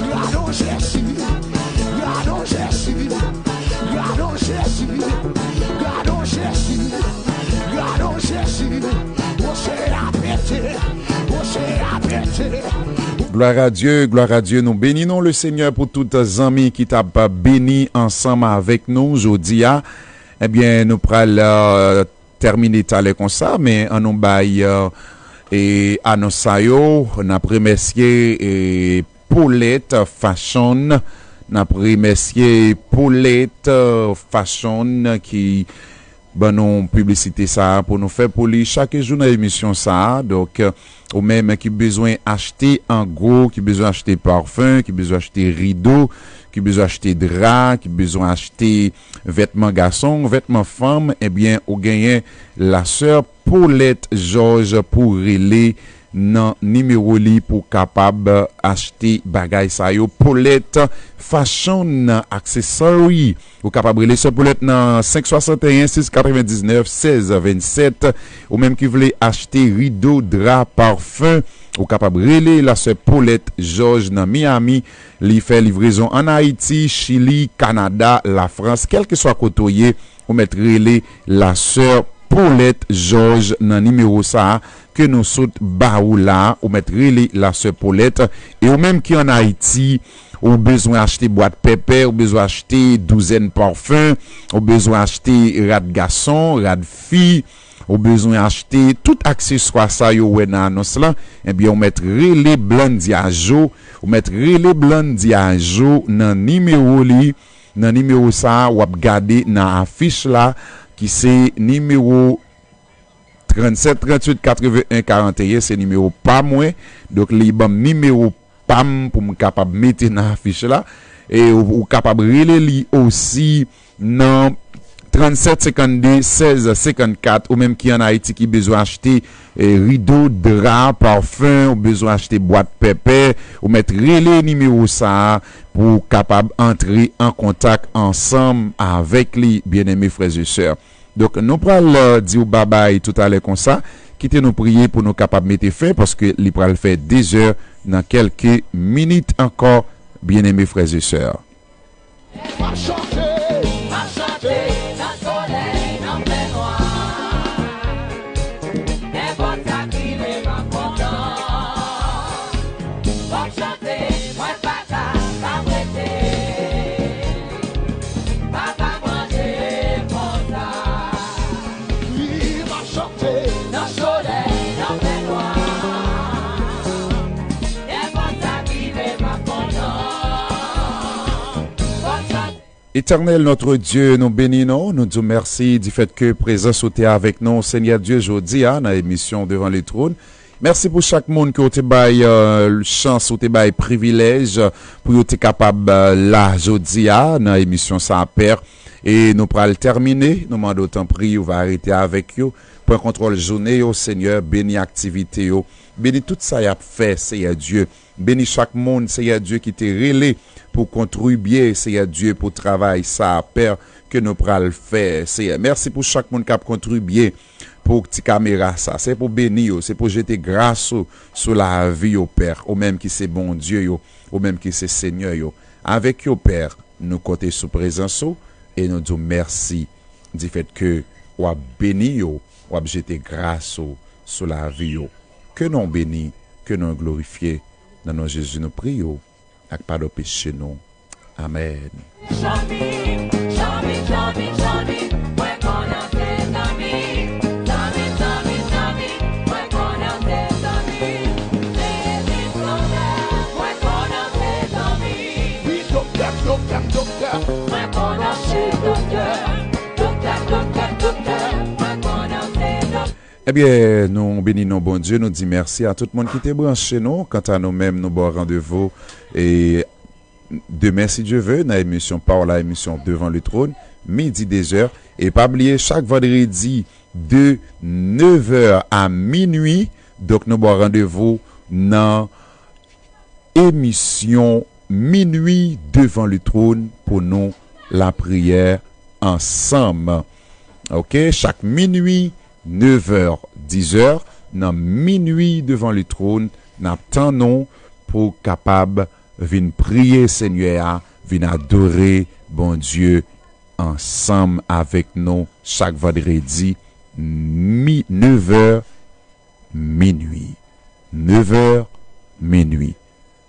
Gade w Jezi, gade w Jezi, gade w Jezi, gade w Jezi, gade w Jezi. Woche a pete, woche a pete. Gloire à Dieu, gloire à Dieu. Nou beni non le Seigneur pou tout zanmi ki t ap beni ansanm avèk nou jodi a. Ebyen, nou pral, euh, tèmine talè konsa, men ann nou bay, euh, e, anons sa yo. N ap remèsye, e, Paulette Fashion. N ap remèsye Paulette, euh, Fashion ki ban nou piblisite sa a pou nou fè pou li chak jou nan emisyon sa a. Donk, ou menm ki bezwen achte an gwo, ki bezwen achte pafen, ki bezwen achte rido, ki bezwen achte dra, ki bezwen achte vètman gason, vètman fanm, ebyen, ou genyen lasè Paulette Georges pou rele nan nimewo li pou kapab achte bagay sa yo. Paulette Fashion Accessory. Ou kapab rele sè Paulette nan senk swasanteyen sis katrevendiznèf sèz vennsèt. Ou menm ki vle achte rido, dra, pafen, ou kapab rele lasè Paulette Georges nan Miami. Li fè livrezon ann Ayiti, Chili, Kanada, Lafrans, kèlkeswa kote w ye, ou mèt rele lasè Paulette Georges nan nimewo sa a ke nou sot ba ou la a. Ou mèt rele lasè Paulette. E ou menm ki ann Ayiti, ou bezwen achte bwat pèpè, ou bezwen achte douzèn pafen, ou bezwen achte rad gason, rad fi, ou bezwen achte tout akseswa sa yo wè nan anons lan, ebyen, ou mèt rele Blandy Ajo, ou mèt rele Blandy Ajo nan nimewo li, nan nimewo sa a w ap gade nan afich la, ki se nimewo tranntsèt tranntuit katreven en karanteyen, se nimewo pa mwen. Donk, li ban m nimewo pa m pou m kapab mete nan afich la. E ou, ou kapab rele li osi nan tranntsèt senkannde sèz senkannkat, ou menm ki ann Ayiti ki bezwen achte, e, rido, dra, pafen, ou bezwen achte bwat pèpè, ou mèt rele nimewo sa a pou w kapab antre an kontak ansanm avèk li, byeneme frè e sè. Donk, nou pral, euh, di w babay toutalè konsa. Kite nou priye pou nou kapab mete fen, paske li pral fè de zè nan kèlke minit ankò, byeneme frè e sè. M ap chante, m ap chante nan solèy, nan fènwa. Nenpòt sa k rive, m ap kontan. M ap chante, mwen pa ka, pa rete. Papa Bondye konsa. Wi, m ap chante nan solèy, nan fènwa. Nenpòt sa k rive, m ap kontan. M ap chante. Éternel notre Dieu, nou beni non, nou di w mèsi di fèt ke prezans ou te avèk nou, Senyè Dye, jodi a nan emisyon Devan le Trône. Mèsi pou chak moun ke w te bay euh, chans, ou te bay privilèj euh, pou yo te kapab euh, la jodi a nan emisyon sa a, Pè. E nou pral tèmine, nou mande w tanpri, ou va rete avèk yo, pran kontwòl jounen yo, Senyè, beni aktivite yo, beni tout sa y ap fè, Senyè Dye. Beni chak moun, Senyè Dye, ki te rele pou kontribye, Senyè Dye, pou travay sa a, Pè, ke nou pral fè, Senyè. Mèsi pou chak moun k ap kontribye pou ti kamera sa. Se pou beni yo, se pou jete gras ou sou lavi yo, Pè, ou menm ki se Bondye yo, ou menm ki se Senyè yo. Avèk yo, Pè, nou konte sou prezans ou e nou di w mèsi di fèt ke w ap beni yo, w ap jete gras ou sou lavi yo. Ke non w beni, ke non w glorifye. Nan non Jezi nou priye w ak padon peche nou. Amèn. Zanmi, zanmi, zanmi, zanmi, mwen konnen se zanmi. Zanmi, zanmi, zanmi, mwen konnen se zanmi. Se Elis Sovè, mwen konnen se zanmi. Wi, doktè, doktè, doktè. Mwen konnen se doktè. Doktè, doktè, doktè, mwen konnen se doktè. Ebyen, nou beni non Bondye, nou di mèsi a tout moun ki te branche nou. Kanta nou menm, nou ba w randevou e demen, si Dye ve, nan emisyon pa w la, emisyon Devan le Trône, midi, de zè. E pa bliye, chak vandredi, de nevè a minui, donk nou ba w randevou nan emisyon Minui Devan le Trône pou nou lapriyè ansanm. Oke, chak minui, nevè, dizè, nan Minui Devan le Trône, n ap tann ou pou w kapab vin priye Senyè a, vin adore Bondye ansanm avèk nou chak vandredi, mi, nevè, minui. Nevè, minui.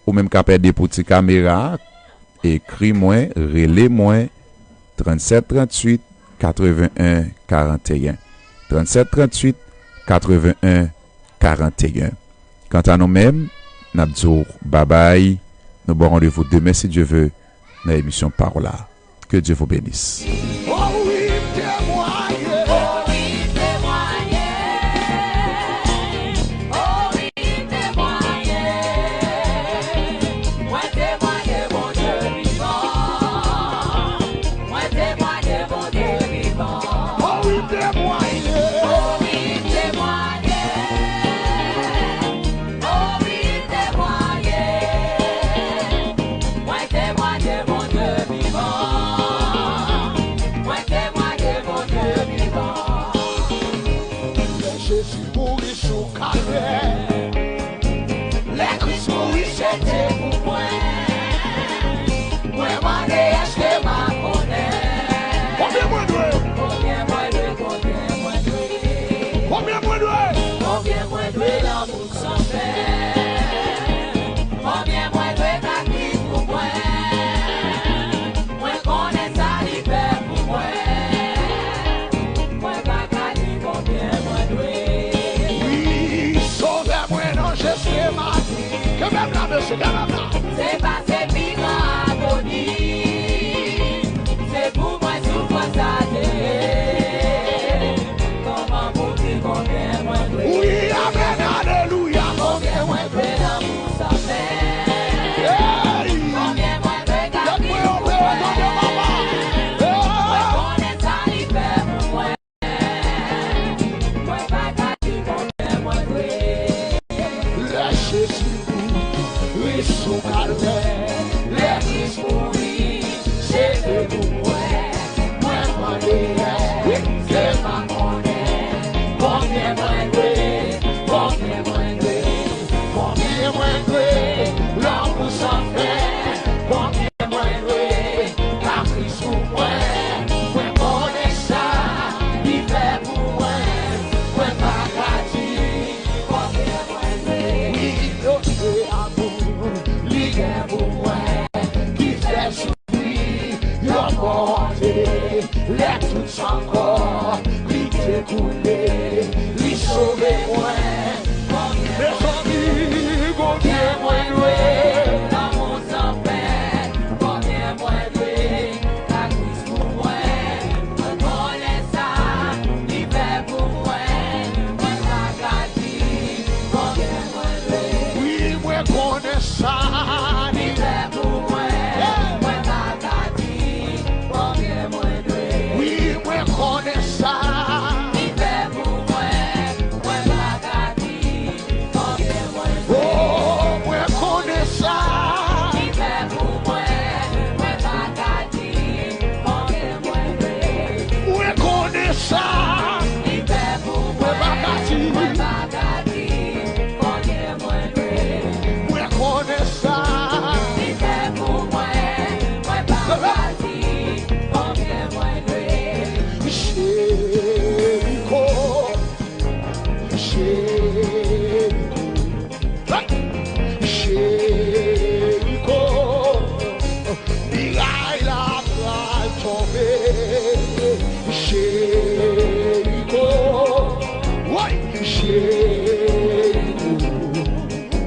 Ou menm k ap ede pou ti kamera a, ekri mwen, rele mwen, trannsèt trantuit katreven en karanteyen. Trannsèt trantuit katreven en karanteyen. Kanta nou menm, n ap di w babay, nou ba w randevou demen, si Dye ve, nan emisyon pa w la. Que Dieu vous bénisse. Oh wi, m temwaye. Oh wi, m temwaye. Oh wi, m temwaye. Mwen temwaye Bondye vivan. Mwen temwaye Bondye vivan. Oh wi, m temwaye. Oh wi, m temwaye. Oh wi, m temwaye. Mwen temwaye Bondye vivan. Mwen temwaye Bondye vivan. Lè Jezi mouri sou Kalvè, lè Kris mouri, se te pou mwen. Mwen mande, èske m a konnen konbyen mwen dwe? Konbyen mwen dwe, konbyen mwen dwe? Konbyen mwen dwe? Konbyen mwen dwe lanmou san fè? Konbyen mwen dwe ka Kris pou mwen? Mwen konnen sa li fè pou mwen. Mwen pa ka di konbyen mwen dwe. Wi, Sovè mwen nan Jetsemani. Kenbe m la, mesye, kenbe m la. Se pase pi gran agoni. Se pou mwen soufrans sa te ye. Kòman pou di konbyen mwen dwe? Wi, amèn, alelouya. Konbyen mwen dwe lanmou san fè? Hey! Konbyen mwen dwe ka viv pou mwen? Mwen konnen sa li fè pou mwen. Mwen pa ka di konbyen mwen dwe. Lè Jezi mouri sou Kalvè, lè Kris mouri, se te pou mwen. Mwen mande, èske m a konnen konbyen mwen dwe, konbyen mwen dwe, konbyen mwen dwe, lanmou san fè, konbyen mwen dwe, ka Kris pou mwen. Mwen konnen sa li fè pou mwen. Mwen pa ka di konbyen mwen dwe. Wi, Bondye amou li gen pou mwen, ki fè sou li yon pòte. Lè tout san kò li te koule, li sove mwen. Mezanmi, konbyen mwen dwe? Lanmou san fè, konbyen mwen dwe?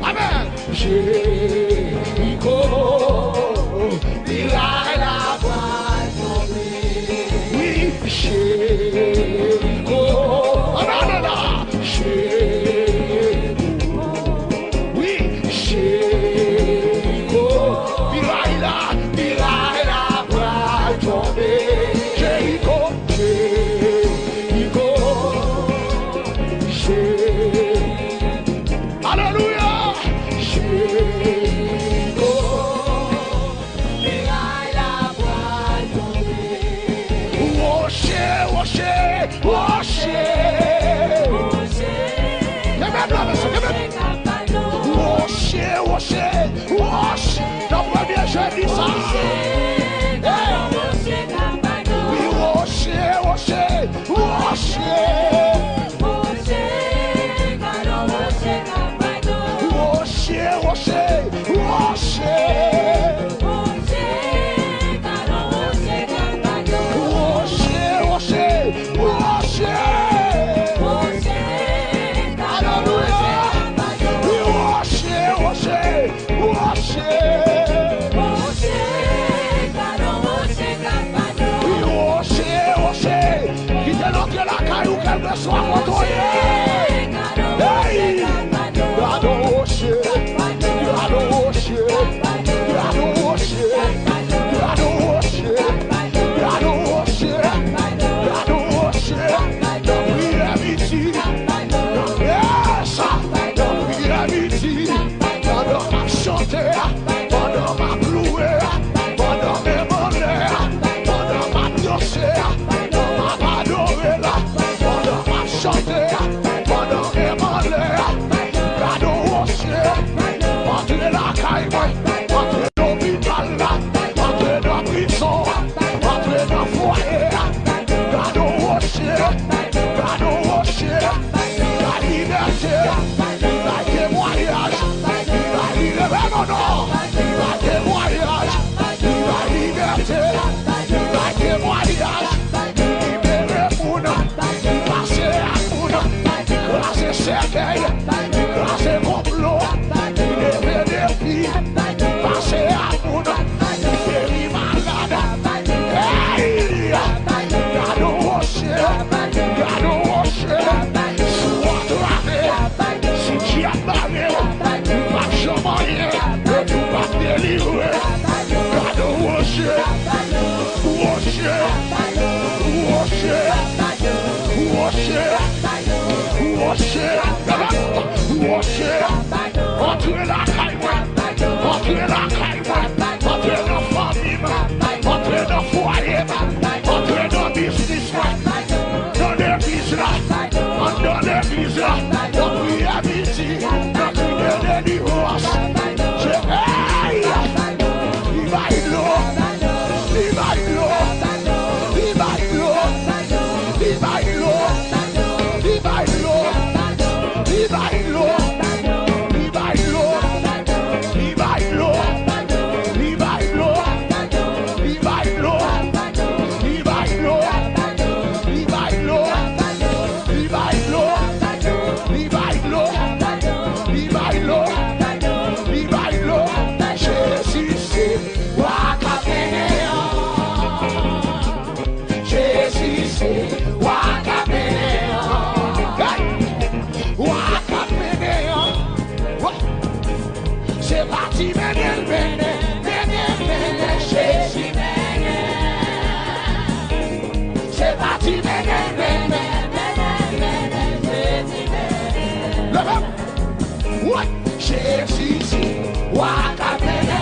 Amèn. Jeriko, miray la pral tonbe. Wi, Jeriko. Amèn, amèn. Jeriko. Wi, Jeriko. Miray la, miray la pral tonbe. Jeriko, Jeriko. Jeriko. Alelouya! Jeriko. Miray la pral tonbe. Woche, woche, woche. Kenbe dlo, mesye, kenbe. Woche, woche, woche. Nan premye jedi sa. Hey! Wi, woche, woche, woche. Woche, woche, woche. Woche, woche, woche. Alelouya. Woche, woche, woche. Woche, woche. Kite l antre lakay ou, kèlkeswa kote w ye. Hey! Gade yon woche, gade yon woche, gade yon woche, gade yon woche, gade yon woche, gade yon woche. Nan priyè midi, nan priyè midi, pandan m ap chante, pandan m ap louwe, pandan m anlè, pandan m ap danse, pandan m ap adore la, pandan m ap chante, pandan m anlè, gade yon woche, antre lakay mwen, antre lopital la, antre nan prizon, antre nan fwaye, gade yon woche, gade yon woche, li bay libète, li bay temwayaj, li bay libète, non, non, li bay temwayaj, li bay libète, li bay temwayaj, li libere moun, li pase ak moun, li kraze sèkèy, li kraze konplo, li leve defi, li pase ak moun, li geri malad. Hey! Gade yon woche, gade yon woche, si w atrape, si dyab bare w, ou p ap janm anyen, epi w p ap delivre. Gade yon woche, woche, woche, woche, woche, woche, antre lakay mwen, antre lakay mwen, antre nan fanmi m, antre nan fwaye m, antre nan biznis mwen, nan legliz la, anndan legliz la, nan priyè midi, nan kriye delivrans. Se, hey! Li bay dlo, li bay dlo, li bay dlo, li bay dlo, li bay dlo, li bay dlo, li bay dlo, li bay dlo, li bay dlo, li bay dlo, li bay dlo, li bay dlo, li bay dlo, li bay dlo, li bay dlo, li bay dlo. Jezi se wa k ap mennen an. Jezi se wa k ap mennen an. Hey! Wa k ap mennen an. Wa- Se pa ti mennen l mennen, mennen, mennen, Jezi mennen. Se pa ti mennen l mennen, mennen, mennen, Jezi mennen. Leve m. Woy! Jezi se wa k ap mennen an.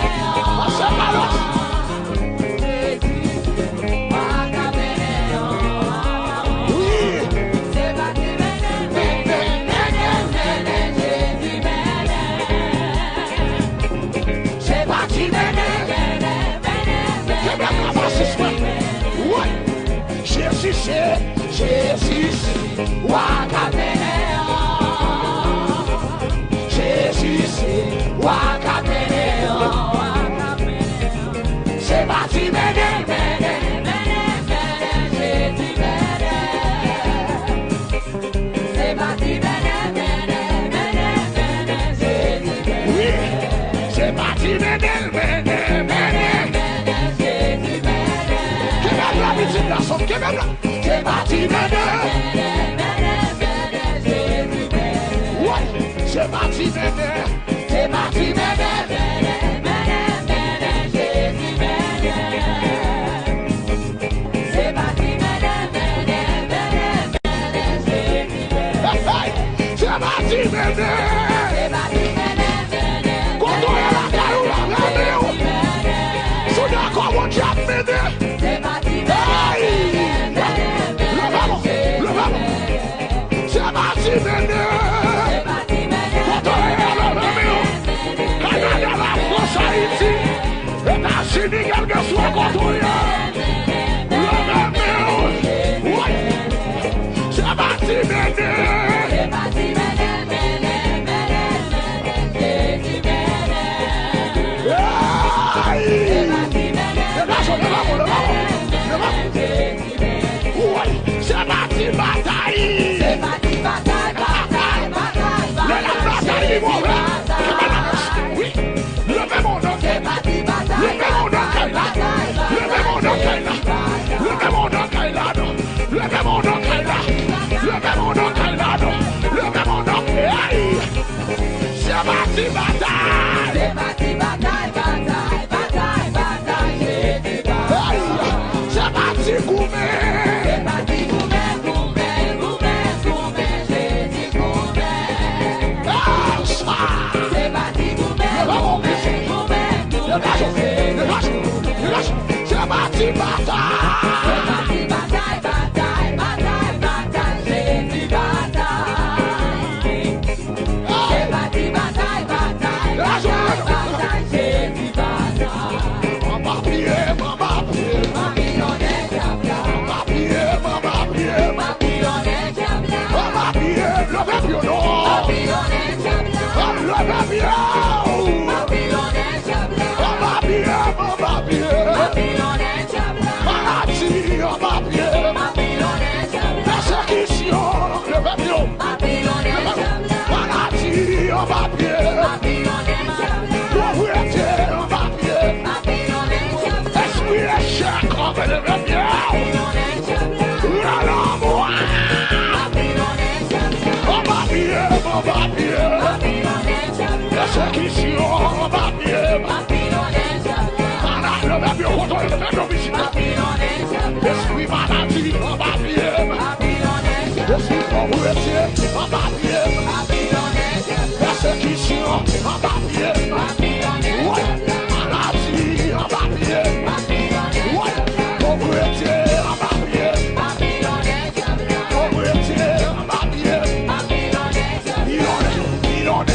Pase pa lòt. Jezi se wa k ap mennen an. Wi. Se pa ti mennen, mennen, mennen, mennen, Jezi mennen. Se pa ti mennen, mennen, mennen, mennen, Jezi mennen. Kenbe kapasis mwen. Woy! Jezi se, Jezi se wa k ap mennen an. Jezi se wa k ap mennen an. Se pa ti mennen, mennen, mennen, mennen, Jezi mennen. Se pa ti mennen, Mènè. Woy, se pa ti mènè. Se pa ti mènè. Hey, hey, se pa ti mènè. Kote w ye lakay ou la, leve w. Si w dakò, Bondye ap mènè. Hey! Leve men w, leve men w. Se pa ti mènè. Kote w ye, leve men w. Kanada, Lafrans, Ayiti, Etazini, kèlkeswa kote w ye. Leve men w. Woy! Se pa ti mènè. Hey! Degaje w, leve men w, leve men w, leve men w. Woy, se pa ti batay. Se pa ti batay, batay, batay, batay. Lè l ap batay, li move. Wi. Leve men w nan kay la. Leve men w nan kay la. Leve men w nan kay la. Leve men w nan kay la, non. Leve men w nan kay la. Leve men w nan kay la, non. Leve men w nan, hey! Se pa ti batay. Se pa ti batay, batay, batay, batay, Jezi batay. Hey! Se pa ti goumen. Se pa ti goumen, goumen, goumen, goumen, Jezi goumen. Hey, sa. Se pa ti goumen, goumen, goumen, goumen, Jezi. Degaje w, degaje w, degaje w. Se pa ti batay. Se pa ti batay, batay, batay, batay, Jezi batay. Se pa ti batay, batay, batay, batay, Jezi batay. Anba pye m, anba pye m. Anba pye m, anba pye m. Anba pye m, leve pye w non. Leve pye w. Anba pye m, anba pye m. Maladi anba pye m. Pèsekisyon, leve pye w. Maladi anba pye m. Povrete anba pye m. Espri echèk anba pye m. Rale mwen. Anba pye m, anba pye m. Pèsekisyon anba pye m. Maladi anba pye m. Kote w ye, leve pye w, vizite. Espri maladi anba pye m. Espri povrete anba pye m. Pèsekisyon anba pye m. Woy, maladi anba pye m. Woy, povrete anba pye m. Povrete anba pye m. Pilone, pilone.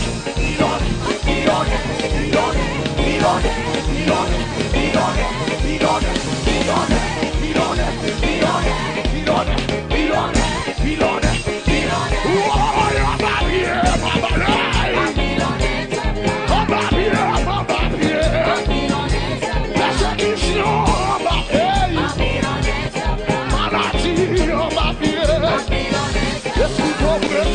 Pèsekisyon anba pye m. Maladi anba pye m. Espri povrete.